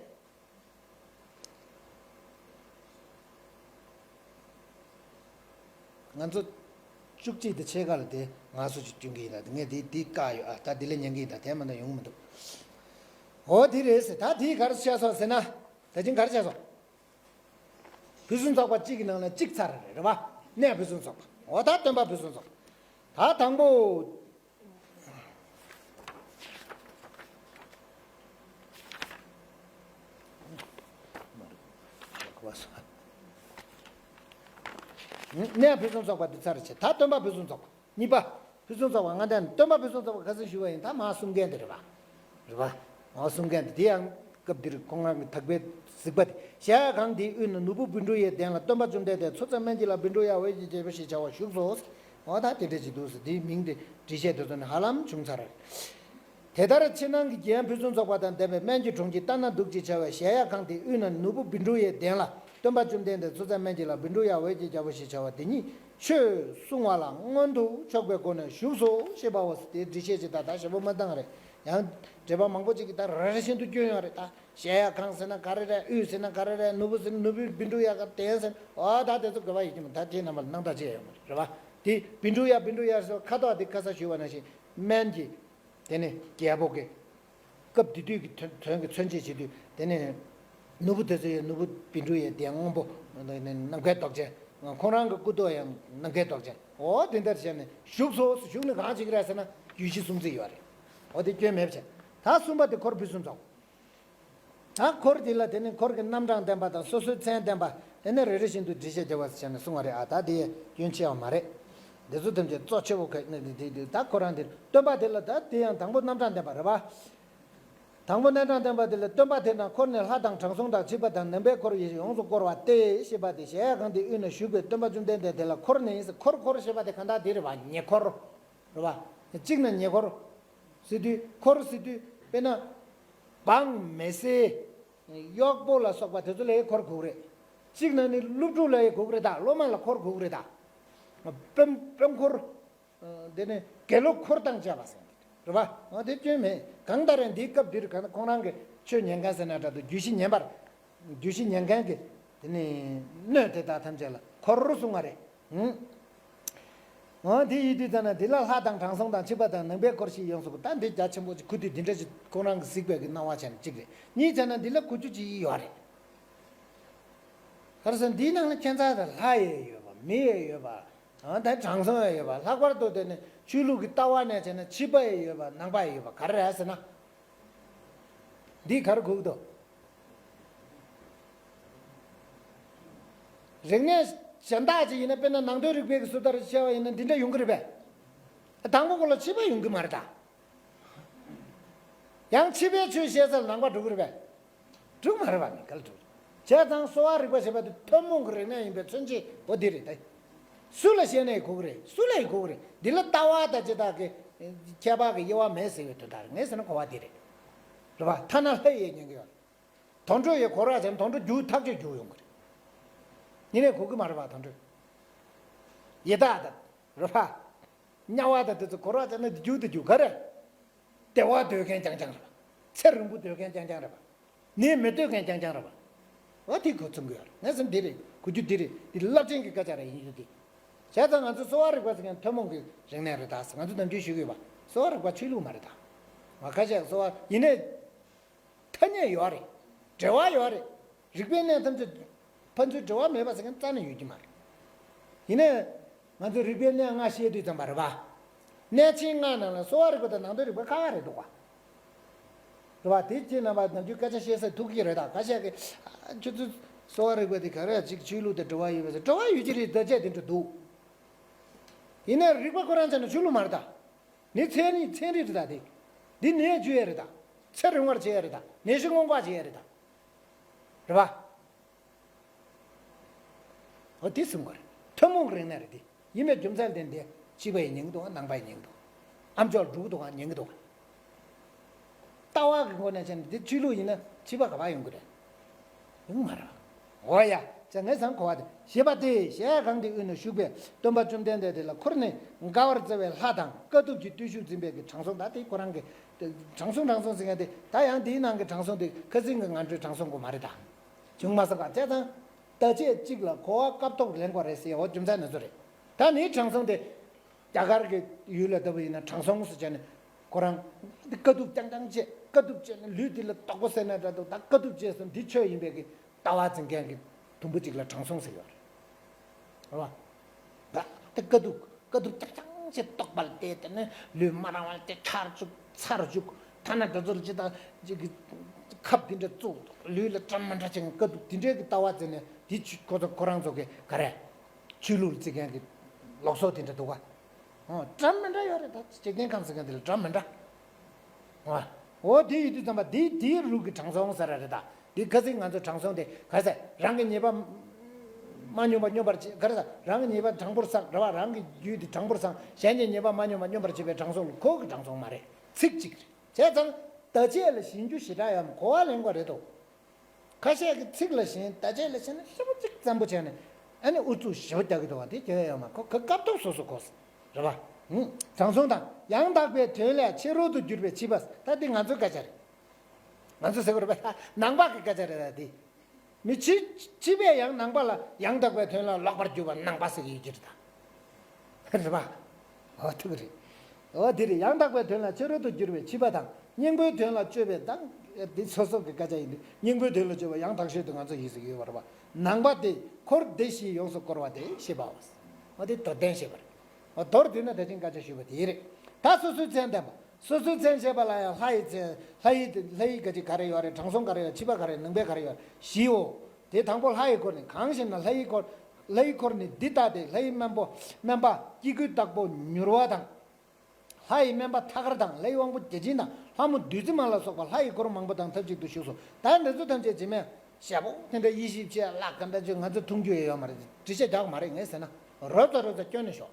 ང་ཚོ་བཅུ་གཅིག་དང་ཕྱེད་ཀ་ལ་དེ་ངལ་གསོ་ཅིག་སྐྱོན་གྱི་ཡིན་ད། ངས་དེ་དེ་བཀག་ཡོད་ཨ། ད་དེ་ལས་ཉན་གྱི་ཡིན་ད། དེ་མ་གཏོགས་ཡོང་གི་མི་འདུག་འོ་དེ་རེད་ཟེར། ད་དེ་ག་རེ་བཤད་སོང་ཟེར་ན། ད་ཅིང་ག་རེ་བཤད་སོང་། ཕུན་སུམ་ཚོགས་པ་གཅིག་གི་ནང་ལ་གཅིག་ཚར་རེད་རེད་བ། གནས་ཕུན་སུམ་ཚོགས་པ། འོ་ད་སྟོན་པ་ཕུན་སུམ་ཚོགས་པ། ད་དང་པོ། གནས་ཕུན་སུམ་ཚོགས་པ་འདི་ཚར་བྱས། ད་སྟོན་པ་ཕུན་སུམ་ཚོགས་པ། གཉིས་པ། ཕུན་སུམ་ཚོགས་པ་ལྔ་ལྡན། སྟོན་པ་ཕུན་སུམ་ཚོགས་པ་ཁ་སང་ཞུས་པ་ཡིན། ད་མ་གསུམ་ཀའི་འདི་རེད་པ། རེད་པ། མ་གསུམ་ཀའི་འདི་དེ་ཡང་སྐབས་འདིར་ཁོང་རང་གི་དག་པའི་གཟིགས་པ་དེ། གཞལ་ཡས་ཁང་དེའི་དབུས་ན་ནོར་བུ་བཻ་ཌཱུརྱའི་གདན་ལ་སྟོན་པ་བཅོམ་ལྡན་འདས་མཚུར་ཕྱག་སྨན་གྱི་བླ་བཻ་ཌཱུརྱ་འོད་ཀྱི་རྒྱལ་པོ་ཞེས་བྱ་བ་བཞུགས་སོ། འོ་ད་དེ་འདྲ་ཅིག་འདུག་ཟེར། དེའི་མིང་དེ་འགྲེལ་བཤད་དེ་ཚོ་ནི་ཧ་ལམ་བྱུང་ཚར་རེད། དེ་ལྟར་ཕྱི་ནང་གི་རྒྱན་ཕུན་སུམ་ཚོགས་པ་དང་ལྡན་པའི་སྨན་གྱི་གྲོང་ཁྱེར་ལྟ་ན་སྡུག་ཅེས་བྱ་བའི་གཞལ་ཡས་ཁང་དེའི་དབུས་ན་ནོར་བུ་བཻ་ཌཱུརྱའི་གདན་ལ་སྟོན་པ་བཅོམ་ལྡན་འདས་མཚུར་ཕྱག་སྨན་གྱི་བླ་བཻ་ཌཱུརྱ་འོད་ཀྱི་རྒྱལ་པོ་ཞེས་བྱ་བ་དེ་ཉིད་ཆོས་གསུང་བ་ལ་མངོན་དུ་ཕྱོགས་པའི་སྒོ་ནས་བཞུགས་སོ་ཞེས་པའོ། དེའི་འགྲེལ་བཤད་ཅིག་ད་ལྟ་ཞིབ་པོ་མ་བཏང་རེད། ཡང་འགྲེལ་པ་མང་པོ་ཅིག་གིས་ད་རེ་རེ་བཞིན་དུ་བསྐྱོན་ཡོད་རེད། ད་གཞལ་ཡས་ཁང་ཟེར་ན་ག་རེ་རེད། དབུས་ཟེར་ན་ག་རེ་རེད། ནོར་བུ་ཟེར་ན་ནོར་བུ་བཻ་ཌཱུརྱ་ག་གདན་ཟེར། འོ་ད་དེ་ཚོ་དགོས་པ་ཡོད་ཀྱི་མ། ད་དེ་རྣམ་པ་ལ་སྣང་དག་ཅིག་ཡོད་མ་རེད། རེད་པ། དེ་བཻ་ཌཱུརྱ་བཻ་ཌཱུརྱ་ཟེར་ཁ་དོག་དེ་ཁ་ས་ཞུས་པ་ནང་བཞིན་སྨན་གྱི། དེ་ནི་རྒྱལ་པོ་གི་སྐབས་དེ་དུས་ཀྱི་དོན་དོན་གྱི་མཚོན་བྱེད་བྱེད་དུས། དེ་ནི་ནོར་བུ་དེ་ཚོ་ཡི་ནོར་བུ་བཻ་ཌཱུརྱའི་གདན་སྔོན་པོ་ནམ་མཁའི་མདོག་ཅན། ཁོང་རང་གི་སྐུ་ཐོག་ཡང་ནམ་མཁའི་མདོག་ཅན། འོ་དེ་འདྲ་བྱས་ནས་བཞུགས་སོ། བཞུགས་ནས་གང་བྱེད་ཀྱི་རེད་ཟེར་ན་རྒྱུད་བཞི་སྲུང་རྩིས་ཡོད་རེད། འོ་དེ་སྐྱོན་མེད་པ་བྱས། ད་གསུམ་པ་དེ་འཁོར་ཕུན་སུམ་ཚོགས། ད་འཁོར་འདི་ལ་དེ་ནི་འཁོར་གྱི་རྣམ་གྲངས་བསྟན་པ་དང་སོ་སོའི་མཚན་བསྟན་པ། དེ་ནི་རེ་རེ་བཞིན་དུ་འགྲེལ་བཤད་རྒྱབ་པ་བྱས་ནས་གསུང་བ་རེད། ཨ་ད་དེ་སྐྱོན་ཆེ་བ་མ་རེད། འདི་ཚོ་ཐམས་ཅད་གཙོ་ཆེ་བོ་ག་ནི་འདི་འདི་ད་ཁོ་རང་འདིར་སྟོན་པ་དེ་ལ་ད་དེ་ཡང་དང་པོ་རྣམ་གྲངས་བསྟན་པ་རེད་པ། དང་པོ་རྣམ་གྲངས་བསྟན་པ་དེ་ལ་སྟོན་པ་དེ་རྣམས་འཁོར་ནི་ལྷ་དང་དྲང་སྲོང་དང་འཆི་བ་དང་ནང་པའི་འཁོར་ཡིས་ཡོངས་སུ་བསྐོར་བ་སྟེ་ཞེས་པ་དེ། གཞལ་ཡས་ཁང་དེའི་དབུས་ན་བཞུགས་པའི་སྟོན་པ་བཅོམ་ལྡན་འདས་དེ་ལ་འཁོར་ནི་ཡིན། འཁོར་འཁོར་ཞེས་པ་དེ་གང་དག་འདི་རེད་པ། ཉེ་འཁོར་རེད་པ། གཅིག་ན་ཉེ་འཁོར་ཟེར་དུས། འཁོར་ཟེར་དུས་དཔེར་ན་འབངས་མི་སེར་གཡོག་པོ་ལ་སོགས་པ་དེ་ཚོ་ལ་ཡང་འཁོར་དགོས་རེད། གཅིག་ན་ནི་སློབ་ཕྲུག་ལ་ཡང་དགོས་རེད་ད། སློབ་མ་ལ་འཁོར་དགོས་རེད་ད། དཔོན་དཔོན་འཁོར། དེ་ནི་དགེ་སློབ་འཁོར་དང་བཅས་པ་ཟེར་རེད་པ། འོ་དེ་སྐྱོན་མེད། གང་ལྟར་ཡང་འདིའི་སྐབས་འདིར་གང་ཁོང་རང་གི་ཆོས་ཉན་མཁན་ཟེར་ན་འདྲ་འདུག་རྒྱུད་བཞི་ཉན་པར། རྒྱུད་བཞི་ཉན་མཁན་གྱི་དེ་ནི་སྣོད་དེ་དག་ཐམས་ཅད་ལ་འཁོར་གསུང་བ་རེད། ཧུམ། འོ་དེ་ཡིན་དུས་ཙམ་ན་འདི་ལ་ལྷ་དང་དྲང་སྲོང་དང་འཆི་བ་དང་ནང་པའི་འཁོར་ཞེས་ཡོངས་སུ། ད་འདི་རྒྱ་ཆེན་པོ་ཅིག་ཁུ་དུས་འདི་འདྲ་ཞིག་ཁོང་རང་གི་གཟིགས་པའི་གི་སྣང་བ་བྱས་ན་གཅིག་རེད། གཉིས་བྱས་ན་འདི་ལ་གོ་རྒྱུ་ཅིག་ཡོད་རེད། ག་རེ་ཟེར་ན་འདིའི་ནང་ལ་ཁྱད་མཚར་དང་ལྷ་ཡི་ཡོད་པ། མི་ཡི་ཡོད་པ། ཨ་ད་དྲང་སྲོང་ཡང་ཡོད་པ། ལྷག་པར་དུ་དེ་ནི་ཆོས་ལུགས་ཀྱི་ལྟ་བ་ནས་བྱས་ན་འཆི་བ་ཡང་ཡོད་པ། ནང་པ་ཡང་ཡོད་པ། ག་རེ་རེད་ཟེར་ན། འདི་ག་རེ་གོ་གི་འདུག་རིག་གནས་གཞན་དག་ཅིག་ཡིན་ན། དཔེར་ན་ནང་དོན་རིག་པའི་གི་སུ་ལྟར་བཤད་པ་ཡིན་ན་འདི་འདྲ་ཡོང་གི་རེད་པས། དང་པོ་ཁོ་ལ་འཆི་བ་ཡོང་གི་མ་རེད་ད། ཡང་འཆི་བའི་ཆོས་བཤད་ས་ལ་ནང་པ་འགྲོ་གི་རེད་པས། འགྲོ་མ་རེད་པ། མི་ག་ལ་འགྲོ། བྱས་ཙང་གསོ་བ་རིག་པ་ཞེས་པ་དེ་ཐུན་མོང་གི་རིག་གནས་ཡིན་པའི་མཚོན་བྱེད་འོ་འདི་རེད་དེ། སུ་ལ་བཤད་ནའི་གོ་གི་རེད། སུ་ལ་ཡི་གོ་གི་རེད། འདི་ལ་ལྟ་བ་དང་ཅི་དག་གི་ཁྱད་པར་གྱི་དབྱེ་བ་མེད་ཟེར་བའི་དོན་དག་རེད། ངས་ཟེར་ན་གོ་བ་འདི་རེད། རེད་པ། ཐ་ན་ལྷ་ཡིས་ཉན་གི་ཡོད་རེད། དུད་འགྲོ་ཡིས་གོ་རོགས་བྱས་ན་དུད་འགྲོ་རྒྱུག་ཐག་ཆོད་རྒྱུག་ཡོང་གི་རེད། ཡིན་ནའི་གོ་གི་མ་རེད་པ། དུད་འགྲོ་ཡི་དྭགས་དང་། རེད་པ། དམྱལ་བ་དང་དེ་ཚོ་གོ་རོགས་བྱས་ན་རྒྱུག་དང་རྒྱུག་ག་རེ། བདེ་བ་འདོད་མཁན་རྐྱང་རྐྱང་རེད་པ། ཚེ་རིང་པོ་འདོད་མཁན་རྐྱང་རྐྱང་རེད་པ། ནད་མི་འདོད་མཁན་རྐྱང་རྐྱང་རེད་པ། འོ་དེ་གོ་ཚུགས་ཀྱི་ཡོད་རེད། ངས་ཟེར་ན་འདི་རེད། གོ་རྒྱུ་འདི་རེད། འདི་རླབས་ཆེན་གྱི་སྐད་ཆ་རེད། ཡིན་རྒྱུ་འདི། བྱས་ཙང་ང་ཚོ་གསོ་བ་རིག་པ་ཟེར་མཁན་ཐུན་མོང་གི་རིག་གནས་རེད་ད་ཟེར། ང་ཚོ་ནམ་རྒྱུན་ཞུ་གི་ཡོད་པ། གསོ་བ་རིག་པ་ཆོས་ལུགས་མ་རེད་ད། ང་ཁ་ཤས་གསོ་བ་ཡིན་ནའི། ཐ་སྙད་ཡོད་རེད། འབྲེལ་བ་ཡོད་རེད། རིག་པའི་གནས་ཐམས་ཅད་ཕན་ཚུན་འབྲེལ་བ་མེད་པ་ཟེར་མཁན་རྩ་ནས་ཡོད་ཀྱི་མ་རེད། ཡིན་ནའི། ང་ཚོས་རིག་པའི་གནས་ལྔ་བཤད་དུས་ཙམ་པ་རེད་པ། གནས་ཆེན་ལྔ་ནང་ལ་གསོ་བ་རིག་པ་དང་ནང་དོན་རིག་པ་ཁག་ཁག་རེད་འདུག་པ། རེད་པ། དེ་ཁྱེད་རྣམ་པ་ནམ་རྒྱུན་སྐད་ཆ་བཤད་སར་ཐུག་གི་རེད་ད། ཁ་ཤས་ཀྱིས་ཨ་ཁྱོད་ཚོ་གསོ་བ་རིག་པ་དེ་ག་རེ་ཅིག་ཆོས་ལུགས་དང་འབྲེལ་བ་ཡོད་པ་ཟེར། འབྲེལ་བ་ཡོད་ཀྱི་རེད། བརྡ་ཆད་དེ་འདྲ་འདུག་ཡིན་ནའི་རིག་པ་ཁོ་རང་ཆ་ནས་ཆོས་ལུགས་མ་རེད་ད། ནི་ཚན་རིག་ཚན་རིག་རེད་ད་དེ། འདི་ནད་བཅོས་ཡ་རེད་ད། ཚེ་རིང་བར་བྱེད་ཡ་རེད་ད། ནད་གཞི་སྔོན་འགོག་བྱེད་ཡ་རེད་ད། རེད་པ། འོ་དེ་གསུང་གི་རེད། ཐུན་མོང་གི་རིག་གནས་རེད་དེ། ཡིན་པའི་རྒྱུ་མཚན་དེ་འདི་འཆི་བ་ཡིས་ཉན་གི་འདུག་གམ་ནང་པ་ཡིས་ཉན་གི་འདུག་གམ། ཨ་མཆོག་འགྲོ་གི་འདུག་གམ་ཉན་གི་འདུག་གམ། ལྟ་བ་གི་སྒོ་ནས་བྱས་ན་འདི་ཆོས་ལུགས་ཡིན་ན་འཆི་བ་ག་པར་ཡོང་གི་རེད། ཡོང་མ་རེད། འོ་ཡ། ཅེས་ངས་བསམ་གོ་བ་དེ། ཞེས་པ་སྟེ། གཞལ་ཡས་ཁང་དེའི་དབུས་ན་བཞུགས་པའི་སྟོན་པ་བཅོམ་ལྡན་འདས་དེ་ལ་འཁོར་ནི་དགའ་བར་བརྩེ་བའི་ལྷ་དང་དཀའ་ཐུབ་ཀྱི་བརྟུལ་ཞུགས་འཛིན་པའི་གི་དྲང་སྲོང་། ད་དེ་ཁོ་རང་གི་དྲང་སྲོང་དྲང་སྲོང་ཟེར་མཁན་དེ། ད་ཡང་དེའི་ནང་གི་དྲང་སྲོང་དེ་ཁ་སང་གི་ང་འདྲའི་དྲང་སྲོང་གོ་མ་རེད་ད། བྱུང་མ་སོང་ག་བྱས་ཙང་། ད་ཆས་གཅིག་ལ་གོ་བ་སྐབས་ཐོག་ལེན་དགོས་རེད་ཟེར། འོ་རྒྱུ་མཚན་འདི་ཚོ་རེད། ད་ནི་དྲང་སྲོང་དེ། རྒྱ་གར་གྱི་ཡུལ་ལ་ལྟ་བུ་ཡིན་ན་དྲང་སྲོང་ཟེར་བྱས་ནས་ཁོ་རང་དཀའ་ཐུབ་རྐྱང་རྐྱང་བྱས། དཀའ་ཐུབ་སྤྱད་ནས་ལུས་འདི་ལ་དོག་པོ་ཟེར་ན་འདྲ་འདུག་ད་དཀའ་ཐུབ་སྤྱད་སོང་འདི་ཆོས་ཡིན་པའི་གི་ལྟ་བ་འཛིན་མཁན་གྱི་དུམ་བུ་གཅིག་ལ་དྲང་སྲོང་ཟེར་ཡོད་རེད། རེད་བ། ད་ད་དཀའ་ཐུབ་དཀའ་ཐུབ་རྐྱང་རྐྱང་ཞིག་རྟོག་པ་ལ་བལྟས་དེ་ནས་ལུས་མ་རང་བ་ལ་བལྟས་ཆར་བཅུག་ཚར་བཅུག་ཐ་ན་འདི་ཚོར་ཅི་ད་ཅིག་གི་ཁབ་འདི་འདྲ་བཙུགས་ལུས་ལ་འགྲམ་མི་འདྲ་ཅིག་དཀའ་ཐུབ་འདི་འདྲའི་གི་ལྟ་བ་འཛིན་ནས་འདི་ཆུ་ཁོ་ཚོ་ཁོ་རང་ཚོ་གི་ག་རེ་ཆོས་ལུགས་ལ་བརྩི་མཁན་གྱི་ལུགས་སྲོལ་དེ་འདྲ་འདུག་ག་འགྲམ་མི་འདྲ་ཡོད་རེད། ད་འཇིག་རྟེན་ཁམས་ཟེར་མཁན་དེ་ལ་འགྲམ་མི་འདྲ། འོ་དེ་ཡོད་དུས་ཙམ་པ་དེ་དེའི་རུ་གི་དྲང་སྲོང་ཟེར་ར་རེད། ད་དེ་ཁ་སང་ང་ཚོ་དྲང་སྲོང་དེ་ག་ཟེར་རང་གི་ཉེས་པ་མ་སྙོམས་པ་སྙོམས་པར་བྱེད་ག་རེ་ཟེར་རང་གི་ཉེས་པ་དྲང་པོར་བསགས་རེད་བ། རང་གི་རྒྱུད་དེ་དྲང་པོར་བསགས་གཞན་གྱི་ཉེས་པ་མ་སྙོམས་པ་སྙོམས་པར་བྱེད་པའི་དྲང་སྲོང་ལ་གོ་གི་དྲང་སྲོང་མ་རེད། ཚིག་གཅིག་རེད། བྱས་ཙང་ད་ཅི་ལ་ཞེན་རྒྱུ་ཞེ་དྲག་ཡོད་མ་གོ་བ་ལེན་དགོས་རེད་དོ། ཁ་ཤས་ཀྱི་ཚིག་ལ་ཞེན་ད་ཅི་ལ་ཞེན་ན་ཞེ་པོ་གཅིག་བཙན་པོ་བྱས་ནས་ཨ་ནི་ཨུ་ཚུགས་ཞེ་པོ་རྒྱག་གི་འདུག་བ། དེ་རྒྱག་ཡ་ཡོད་མ་གོ་ག་སྐབས་ཐོག་སོ་སོ་གོ་རེད་བ། དྲང་སྲོང་དང་ཡང་དག་པའི་དོན་ལས་ཕྱི་རོལ་དུ་གྱུར་པའི་ཕྱི་པ། ད་འདི་ང་ཚོའི་སྐད་ཆ་རེད། ང་ཚོ་ཟེར་དགོས་རེད་པ། ནང་པ་གི་སྐད་ཆ་རེད་ད་འདི། མི་ཕྱི་ཕྱི་པས་ཡང་ནང་པ་ལ་ཡང་དག་པའི་དོན་ལ་ལོག་པར་གྱུར་པ་ནང་པ་ཟེར་གྱི་ཡོད་ཀྱི་རེད་ད། རེད་པ། འོ་ཐུག་རེད། འོ་འདི་རེད། ཡང་དག་པའི་དོན་ལ་ཕྱི་རོལ་དུ་གྱུར་པའི་ཕྱི་པ་དང་སྙིང་པོའི་དོན་ལ་སྤྱོད་པའི་དང་། འདི་སོ་སོ་གི་སྐད་ཆ་ཡིན་དུས་སྙིང་པོའི་དོན་ལ་སྤྱོད་པ་ཡང་དག་ཤོས་དུ་ང་ཚོ་ཡིན་ཟེར་གྱི་ཡོད་པ་རེད་པ། ནང་པ་དེ་འཁོར་འདས་ཞེས་ཡོངས་སུ་བསྐོར་བ་དེ་ཞེས་པའོ། འོ་དེ་མདོར་བསྟན་ཞེས་པ་རེད། འོ་མདོར་བསྡུས་ན་ད་ཅིང་སྐད་ཆ་ཞུས་པ་དེ་རེད། ད་སོ་སོའི་མཚན་ལྡན་པ། སོ་སོའི་མཚན་བྱེད་པ་ལ་ཡང་ལྷ་ཡི་མཚན། ལྷ་ཡི་ལྷ་ཡི་ག་ཅི་ག་རེ་ཡོད་རེད། དྲང་སྲོང་ག་རེ་ཡོད། ཕྱི་པ་ག་རེ་ཡོད། ནང་པའི་ག་རེ་ཡོད་བཞིའོ། དེ་དང་པོ་ལྷ་ཡི་འཁོར་ནི། གང་ཞེ་ན་ལྷ་ཡི་འཁོར། ལྷ་ཡི་འཁོར་ནི་འདི་ལྟ་སྟེ། ལྷ་ཡི་སྨན་པོ་སྨན་པ་སྐྱེ་དགུའི་བདག་པོ་མྱུར་བ་དང་། ལྷ་ཡི་སྨན་པ་ཐ་སྐར་དང་། ལྷ་ཡི་དབང་པོ་བརྒྱ་བྱིན་དང་། ལྷ་མོ་བདུད་རྩི་མ་ལ་སོགས་པ་ལྷ་ཡི་འཁོར་མང་པོ་དང་ཐབས་ཅིག་ཏུ་བཞུགས་སོ། ད་འདི་ཚོ་ཐམས་ཅད་ཇི་མེད་ཞེ་པོ་དེ་འདྲ་ཡེ་ཤེས་ཆེ་ལ་ག་འདྲ་ཅིག་ང་ཚོ་མཐོང་རྒྱུ་ཡོད་མ་རེད། འགྲེལ་བཤད་རྒྱག་མ་རེད་ངས་ཟེར་ན། རོབ་ཙམ་རོབ་ཙམ་སྐྱོན་ནས་ཤོག་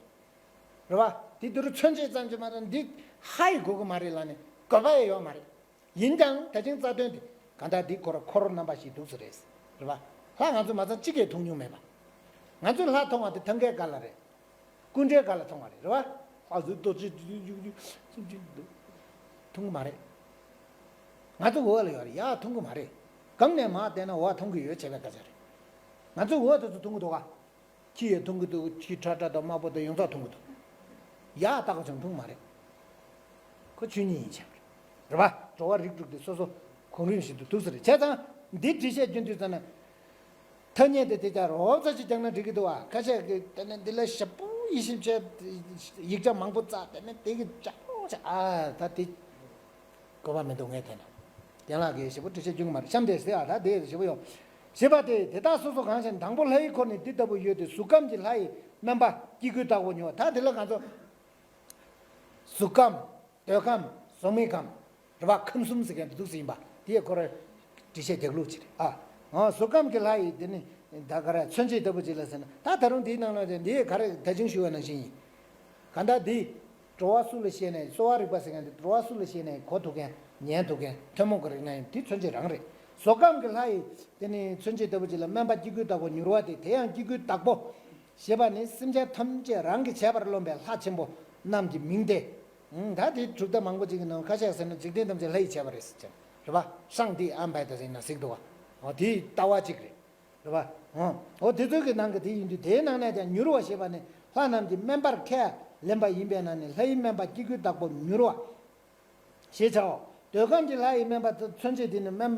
རེད་བ། དེ་དུས་མཚོན་བྱེད་ཙམ་གྱིས་མ་རེད། འདི་ཧ་ཡི་གོ་གི་མ་རེད་ལབ་ནས་དགོས་པ་ཡང་ཡོད་མ་རེད། ཡིན་ཀྱང་ད་ཅིང་རྩ་དོན་དེ་གང་ལྟར་འདི་ཁོ་ར་འཁོར་རྣམ་པ་ཞིག་འདུག་ས་རེད། རེད་བ། ལྷ་ང་ཚོ་མ་ཚང་གཅིག་གིས་མཐོང་མྱོང་མེད་པ། ང་ཚོས་ལྷ་མཐོང་བ་དེ་ཐང་གའི་སྒང་ལ་རེད། སྐུ་འདྲའི་སྒང་ལ་མཐོང་བ་རེད། རེད་བ། ལྷ་ཟེར་ཏོ་ཅི་ཅི་ཅི་ཅི་ཅི་མཐོང་གི་མ་རེད། ང་ཚོ་འོག་ལ་ཡོད་རེད། ཡར་མཐོང་གི་མ་རེད། གང་ནས་མར་བལྟས་ན་འོག་མཐོང་གི་ཡོད་བྱས་པའི་སྐད་ཆ་རེད། ང་ཚོས་འོག་དེ་ཚོ་མཐོང་གི་འདུག་ག་ཁྱི་ཡང་མཐོང་གི་འདུག་ཁྱི་ཁྲ་ཁྲ་དང་དམར་པོ་དང་ཡོངས་རྫོགས་མཐོང་གི་འདུག་ཡར་ལྟ་ག་ཅང་མཐོང་མ་རེད། ཁོ་ཆོས་ཉིད་ཡིན་ཕྱིར། རེད་པ། འགྲོ་བ་རིགས་དྲུག་དེ་སོ་སོ་གོ་རིམ་བཞིན་དུ་འདུག་ས་རེད། བྱས་ཙང་འདི་འགྲེལ་བཤད་རྒྱུ་མདོ་ཙམ་ན། ཐ་སྙད་དེ་དེ་ཀྱང་རོབ་ཙམ་ཅིག་རྒྱག་ན་འགྲིག་གི་འདུག་བ། ཁ་ཤས་ཀྱིས་དེ་ནས་འདི་ལ་ཞེ་པོ་ཡིད་ཆེས་བྱས། ཡིག་ཆ་མང་པོ་བཙལ། དེ་ནས་དེ་གི་ཅག་པོ་བྱས། ཨ་ད་དེ། དགོས་པ་མི་འདུག་ངས་བལྟས་ན། རྒན་ལགས་ཀྱིས་ཞེ་པོ་འགྲེལ་བཤད་རྒྱུ་མ་རེད། གཤམ་དེ་ཟེར་ཨ་ད་དེ་ཞེ་པོ་ཡོང་། ཞེས་པ་སྟེ། དེ་དག་སོ་སོ་གང་ཞིག་དང་པོ་ལྷ་ཡི་འཁོར་ནི་འདི་ལྟ་བུ་ཡོད་དེ། གཟུགས་ཁམས་ཀྱི་ལྷ་ཡི་སྨན་པ་སྐྱེ་དགུའི་བདག་པོ་མྱུར་བ། ད་དེ་ལ་ང་ཚོ་གཟུགས་ཁམས། འདོད་ཁམས། གཟུགས་མེད་ཁམས། རེད་བ། ཁམས་གསུམ་ཟེར་མཁན་དེ་འདུག་ཟེར་ཡིན་པ་དེ་ཡི་སྐོར་འགྲེལ་བཤད་རྒྱག་ལུགས་ཅིག་རེད་ཨ། ཨ་གཟུགས་ཁམས་ཀྱི་ལྷ་ཡི་དེ་ནི་ད་ག་རེ་མཚོན་བྱེད་ལྟ་བུ་ཅིག་ལ་ཟེར་ན། ད་ད་རུང་དེའི་ནང་ལ་འདི་ག་རེ་ད་ཅིང་ཞུ་བ་ནང་བཞིན་ཡིན། གང་ལྟར་འདི་འགྲོ་བ་སུ་ལ་ཤེས་ནའི། གསོ་བ་རིག་པ་ཟེར་མཁན་འདི་འགྲོ་བ་སུ་ལ་ཤེས་ནའི་གོ་ཐུབ་མཁན། ཉན་ཐུབ་མཁན། ཐུན་མོང་གི་རིག་གནས་ཡིན། འདི་མཚོན་བྱེད་རང་རེད། གཟུགས་ཁམས་ཀྱི་ལྷ་ཡི་དེ་ནི་མཚོན་བྱེད་ལྟ་བུ་ཅིག་ལ་སྨན་པ་སྐྱེ་དགུའི་བདག་པོ་མྱུར་བ་སྟེ། དེ་ཡང་སྐྱེ་དགུའི་བདག་པོ་ཞེས་པ་ནི་སེམས་ཅན་ཐམས་ཅད་རང་གི་བྱས་པར་རློམ་པའི་ལྷ་ཆེན་པོ་རྣམས་ཀྱི་མིང་སྟེ། ད་དེ་གྲུབ་མཐའ་མང་པོ་ཅིག་གི་ནང་ཁ་ཤས་ཟེར་ན་འཇིག་རྟེན་ཐམས་ཅད་ལྷ་ཡིས་བྱས་པ་རེད་ཟེར་ཀྱང་རེད་པ། ཧྲང་ཏི་ཨན་བྷའི་ད་ཟེར་ན་གཟིགས་འདུག་བ། འོ་དེའི་ལྟ་བ་ཅིག་རེད། རེད་པ། འོ་འོ་དེ་ཚོའི་གི་ནང་གི་དེ་ཡིན་དུས་དེའི་ནང་ནས་ཀྱང་མྱུར་བ་ཞེས་པ་ནི་ལྷ་རྣམས་ཀྱི་སྨན་པར་ཁས་ལེན་པ་ཡིན་པས་ན་ནི་ལྷ་ཡི་སྨན་པ་སྐྱེ་དགུའི་བདག་པོ་མྱུར་བ། ཞེས་བྱའོ། འདོད་ཁམས་ཀྱི་ལྷ་ཡི་སྨན་པ་མཚོན་བྱེད་དེ་ནི་སྨན་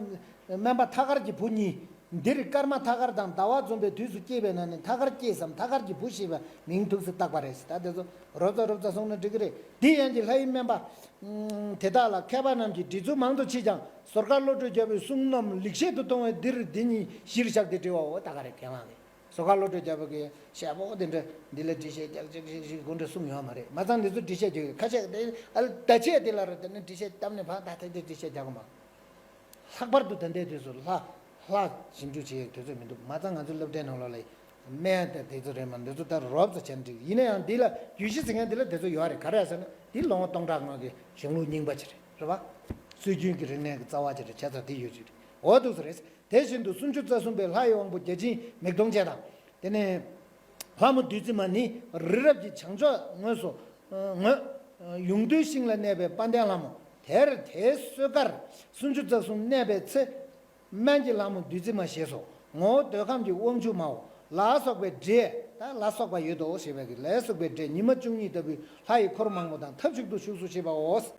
སྨན་པ་ཐ་སྐར་གྱི་བུ་གཉིས། འདིར་སྐར་མ་ཐ་སྐར་དང་ཟླ་བ་འཛོམས་པའི་དུས་སུ་སྐྱེས་པས་ན་ནི་ཐ་སྐར་སྐྱེས་སམ་ཐ་སྐར་གྱི་བུ་ཞེས་པའི་མིང་ཐུགས་སུ་བཏགས་པ་རེད། ད་དེ་ཚོ་རོབ་ཙམ་རོབ་ཙམ་སོང་ན་འགྲིག་གི་རེད། དེ་ཡན་གྱི་ལྷ་ཡི་སྨན་པ་དེ་དག་ལ་མཁས་པ་རྣམས་ཀྱིས་འདྲི་ཚུལ་མང་དུ་མཆིས་ཀྱང་ཟུར་མཁར་བློ་གྲོས་རྒྱལ་པོའི་གསུང་རྣམས་ལེགས་བཤད་དུ་གཏོང་བས་འདིར་འདི་ཉིད་གཞིར་བཞག་སྟེ་འབྲི་བའོ། ད་ག་རེ་མཁས་དབང་གིས། ཟུར་མཁར་བློ་གྲོས་རྒྱལ་པོ་གིས་ཞེ་པོ་དེ་འདྲ་འདི་ལ་འགྲེལ་བཤད་རྒྱག་ཅིག་ཅིག་ཅིག་དགོས་འདྲ་གསུངས་ཡོད་མ་རེད། མ་ཚང་འདི་ཚོ་འགྲེལ་བཤད་རྒྱག་ཡོད། ཁ་ཤས་དེ་ཨ་ལ་ད་ཆས་དེ་ལ་རེད། དེ་ནི་འགྲེལ་བཤད་བཏབ་ནས་ཕར་ད་ཐེ་དེ་འགྲེལ་བཤད་རྒྱག་གི་མ། ལྷག་པར་དུ་ད་ལྟའི་དུས་སུ་ལྷ་ལྷ་ཞིབ་འཇུག་བྱེད་ཡག་དུས་ཚོད་མི་འདུག། མ་ཚང་ང་ཚོའི་སློབ་གྲྭའི་ནང་ལོགས་ལ་སྨན་དང་དེ་ཚོ་རེད་མ། འདི་ཚོ་ད་རོབ་ཙམ་བྱས་ན་འགྲིག། ཡིན་ན་ཡང་འདི་ལ་རྒྱུད་བཞི་ཟེར་མཁན་འདི་ལ་དེ་ཚོ་ཡོད་རེད། ག་རེ་ཟེར་ན་འདི་ལོ་ངོ་སྟོང་ཕྲག་སྔོན་གྱི་གཞུང་ལུགས་རྙིང་པ་ཅིག་རེད། རེད་བ། སྲོལ་རྒྱུན་གྱི་རིག་གནས་ཀྱི་རྩ་བ་ཅིག་རེད། བྱས་ཙང་འདི་ཡོད་ཅིག་རེད། འོ་འདུག་ས་རེད། དེ་བཞིན་དུ་སུམ་ཅུ་རྩ་གསུམ་པའི་ལྷ་ཡི་དབང་པོ་བརྒྱ་བྱིན་མིག་སྟོང་ཅན་དང་། དེ་ནས་ལྷ་མོ་བདུད་རྩི་མ་ནི་རི་རབ་ཀྱི་བྱང་ཕྱོགས་ངོས་སུ། ངོས། ཡོངས་འདུའི་ཤིང་ལ་གནས་པའི་དཔལ་ལྡན་ལྷ་མོ། དེར་དེའི་གསོལ་ཁར་སུམ་ཅུ་རྩ་གསུམ་གནས་པའི་ཚེ། སྨན་གྱི་ལྷ་མོ་བདུད་རྩི་མ་ཞེས་སོ། ངོ་བོ་འདོད་ཁམས་ཀྱི་དབང་ཕྱུག་མའོ། ལ་སོགས་པའི་སྒྲས། ད་ལ་སོགས་པ་ཡོད་དོ་ཞེས་པའི་གི་ལ་སོགས་པའི་སྒྲས་ཉི་མ་བཅུ་གཉིས་ལྟ་བུའི་ལྷ་ཡི་འཁོར་མང་པོ་དང་ཐབས་ཅིག་ཏུ་བཞུགས་སོ་ཞེས་པའོ།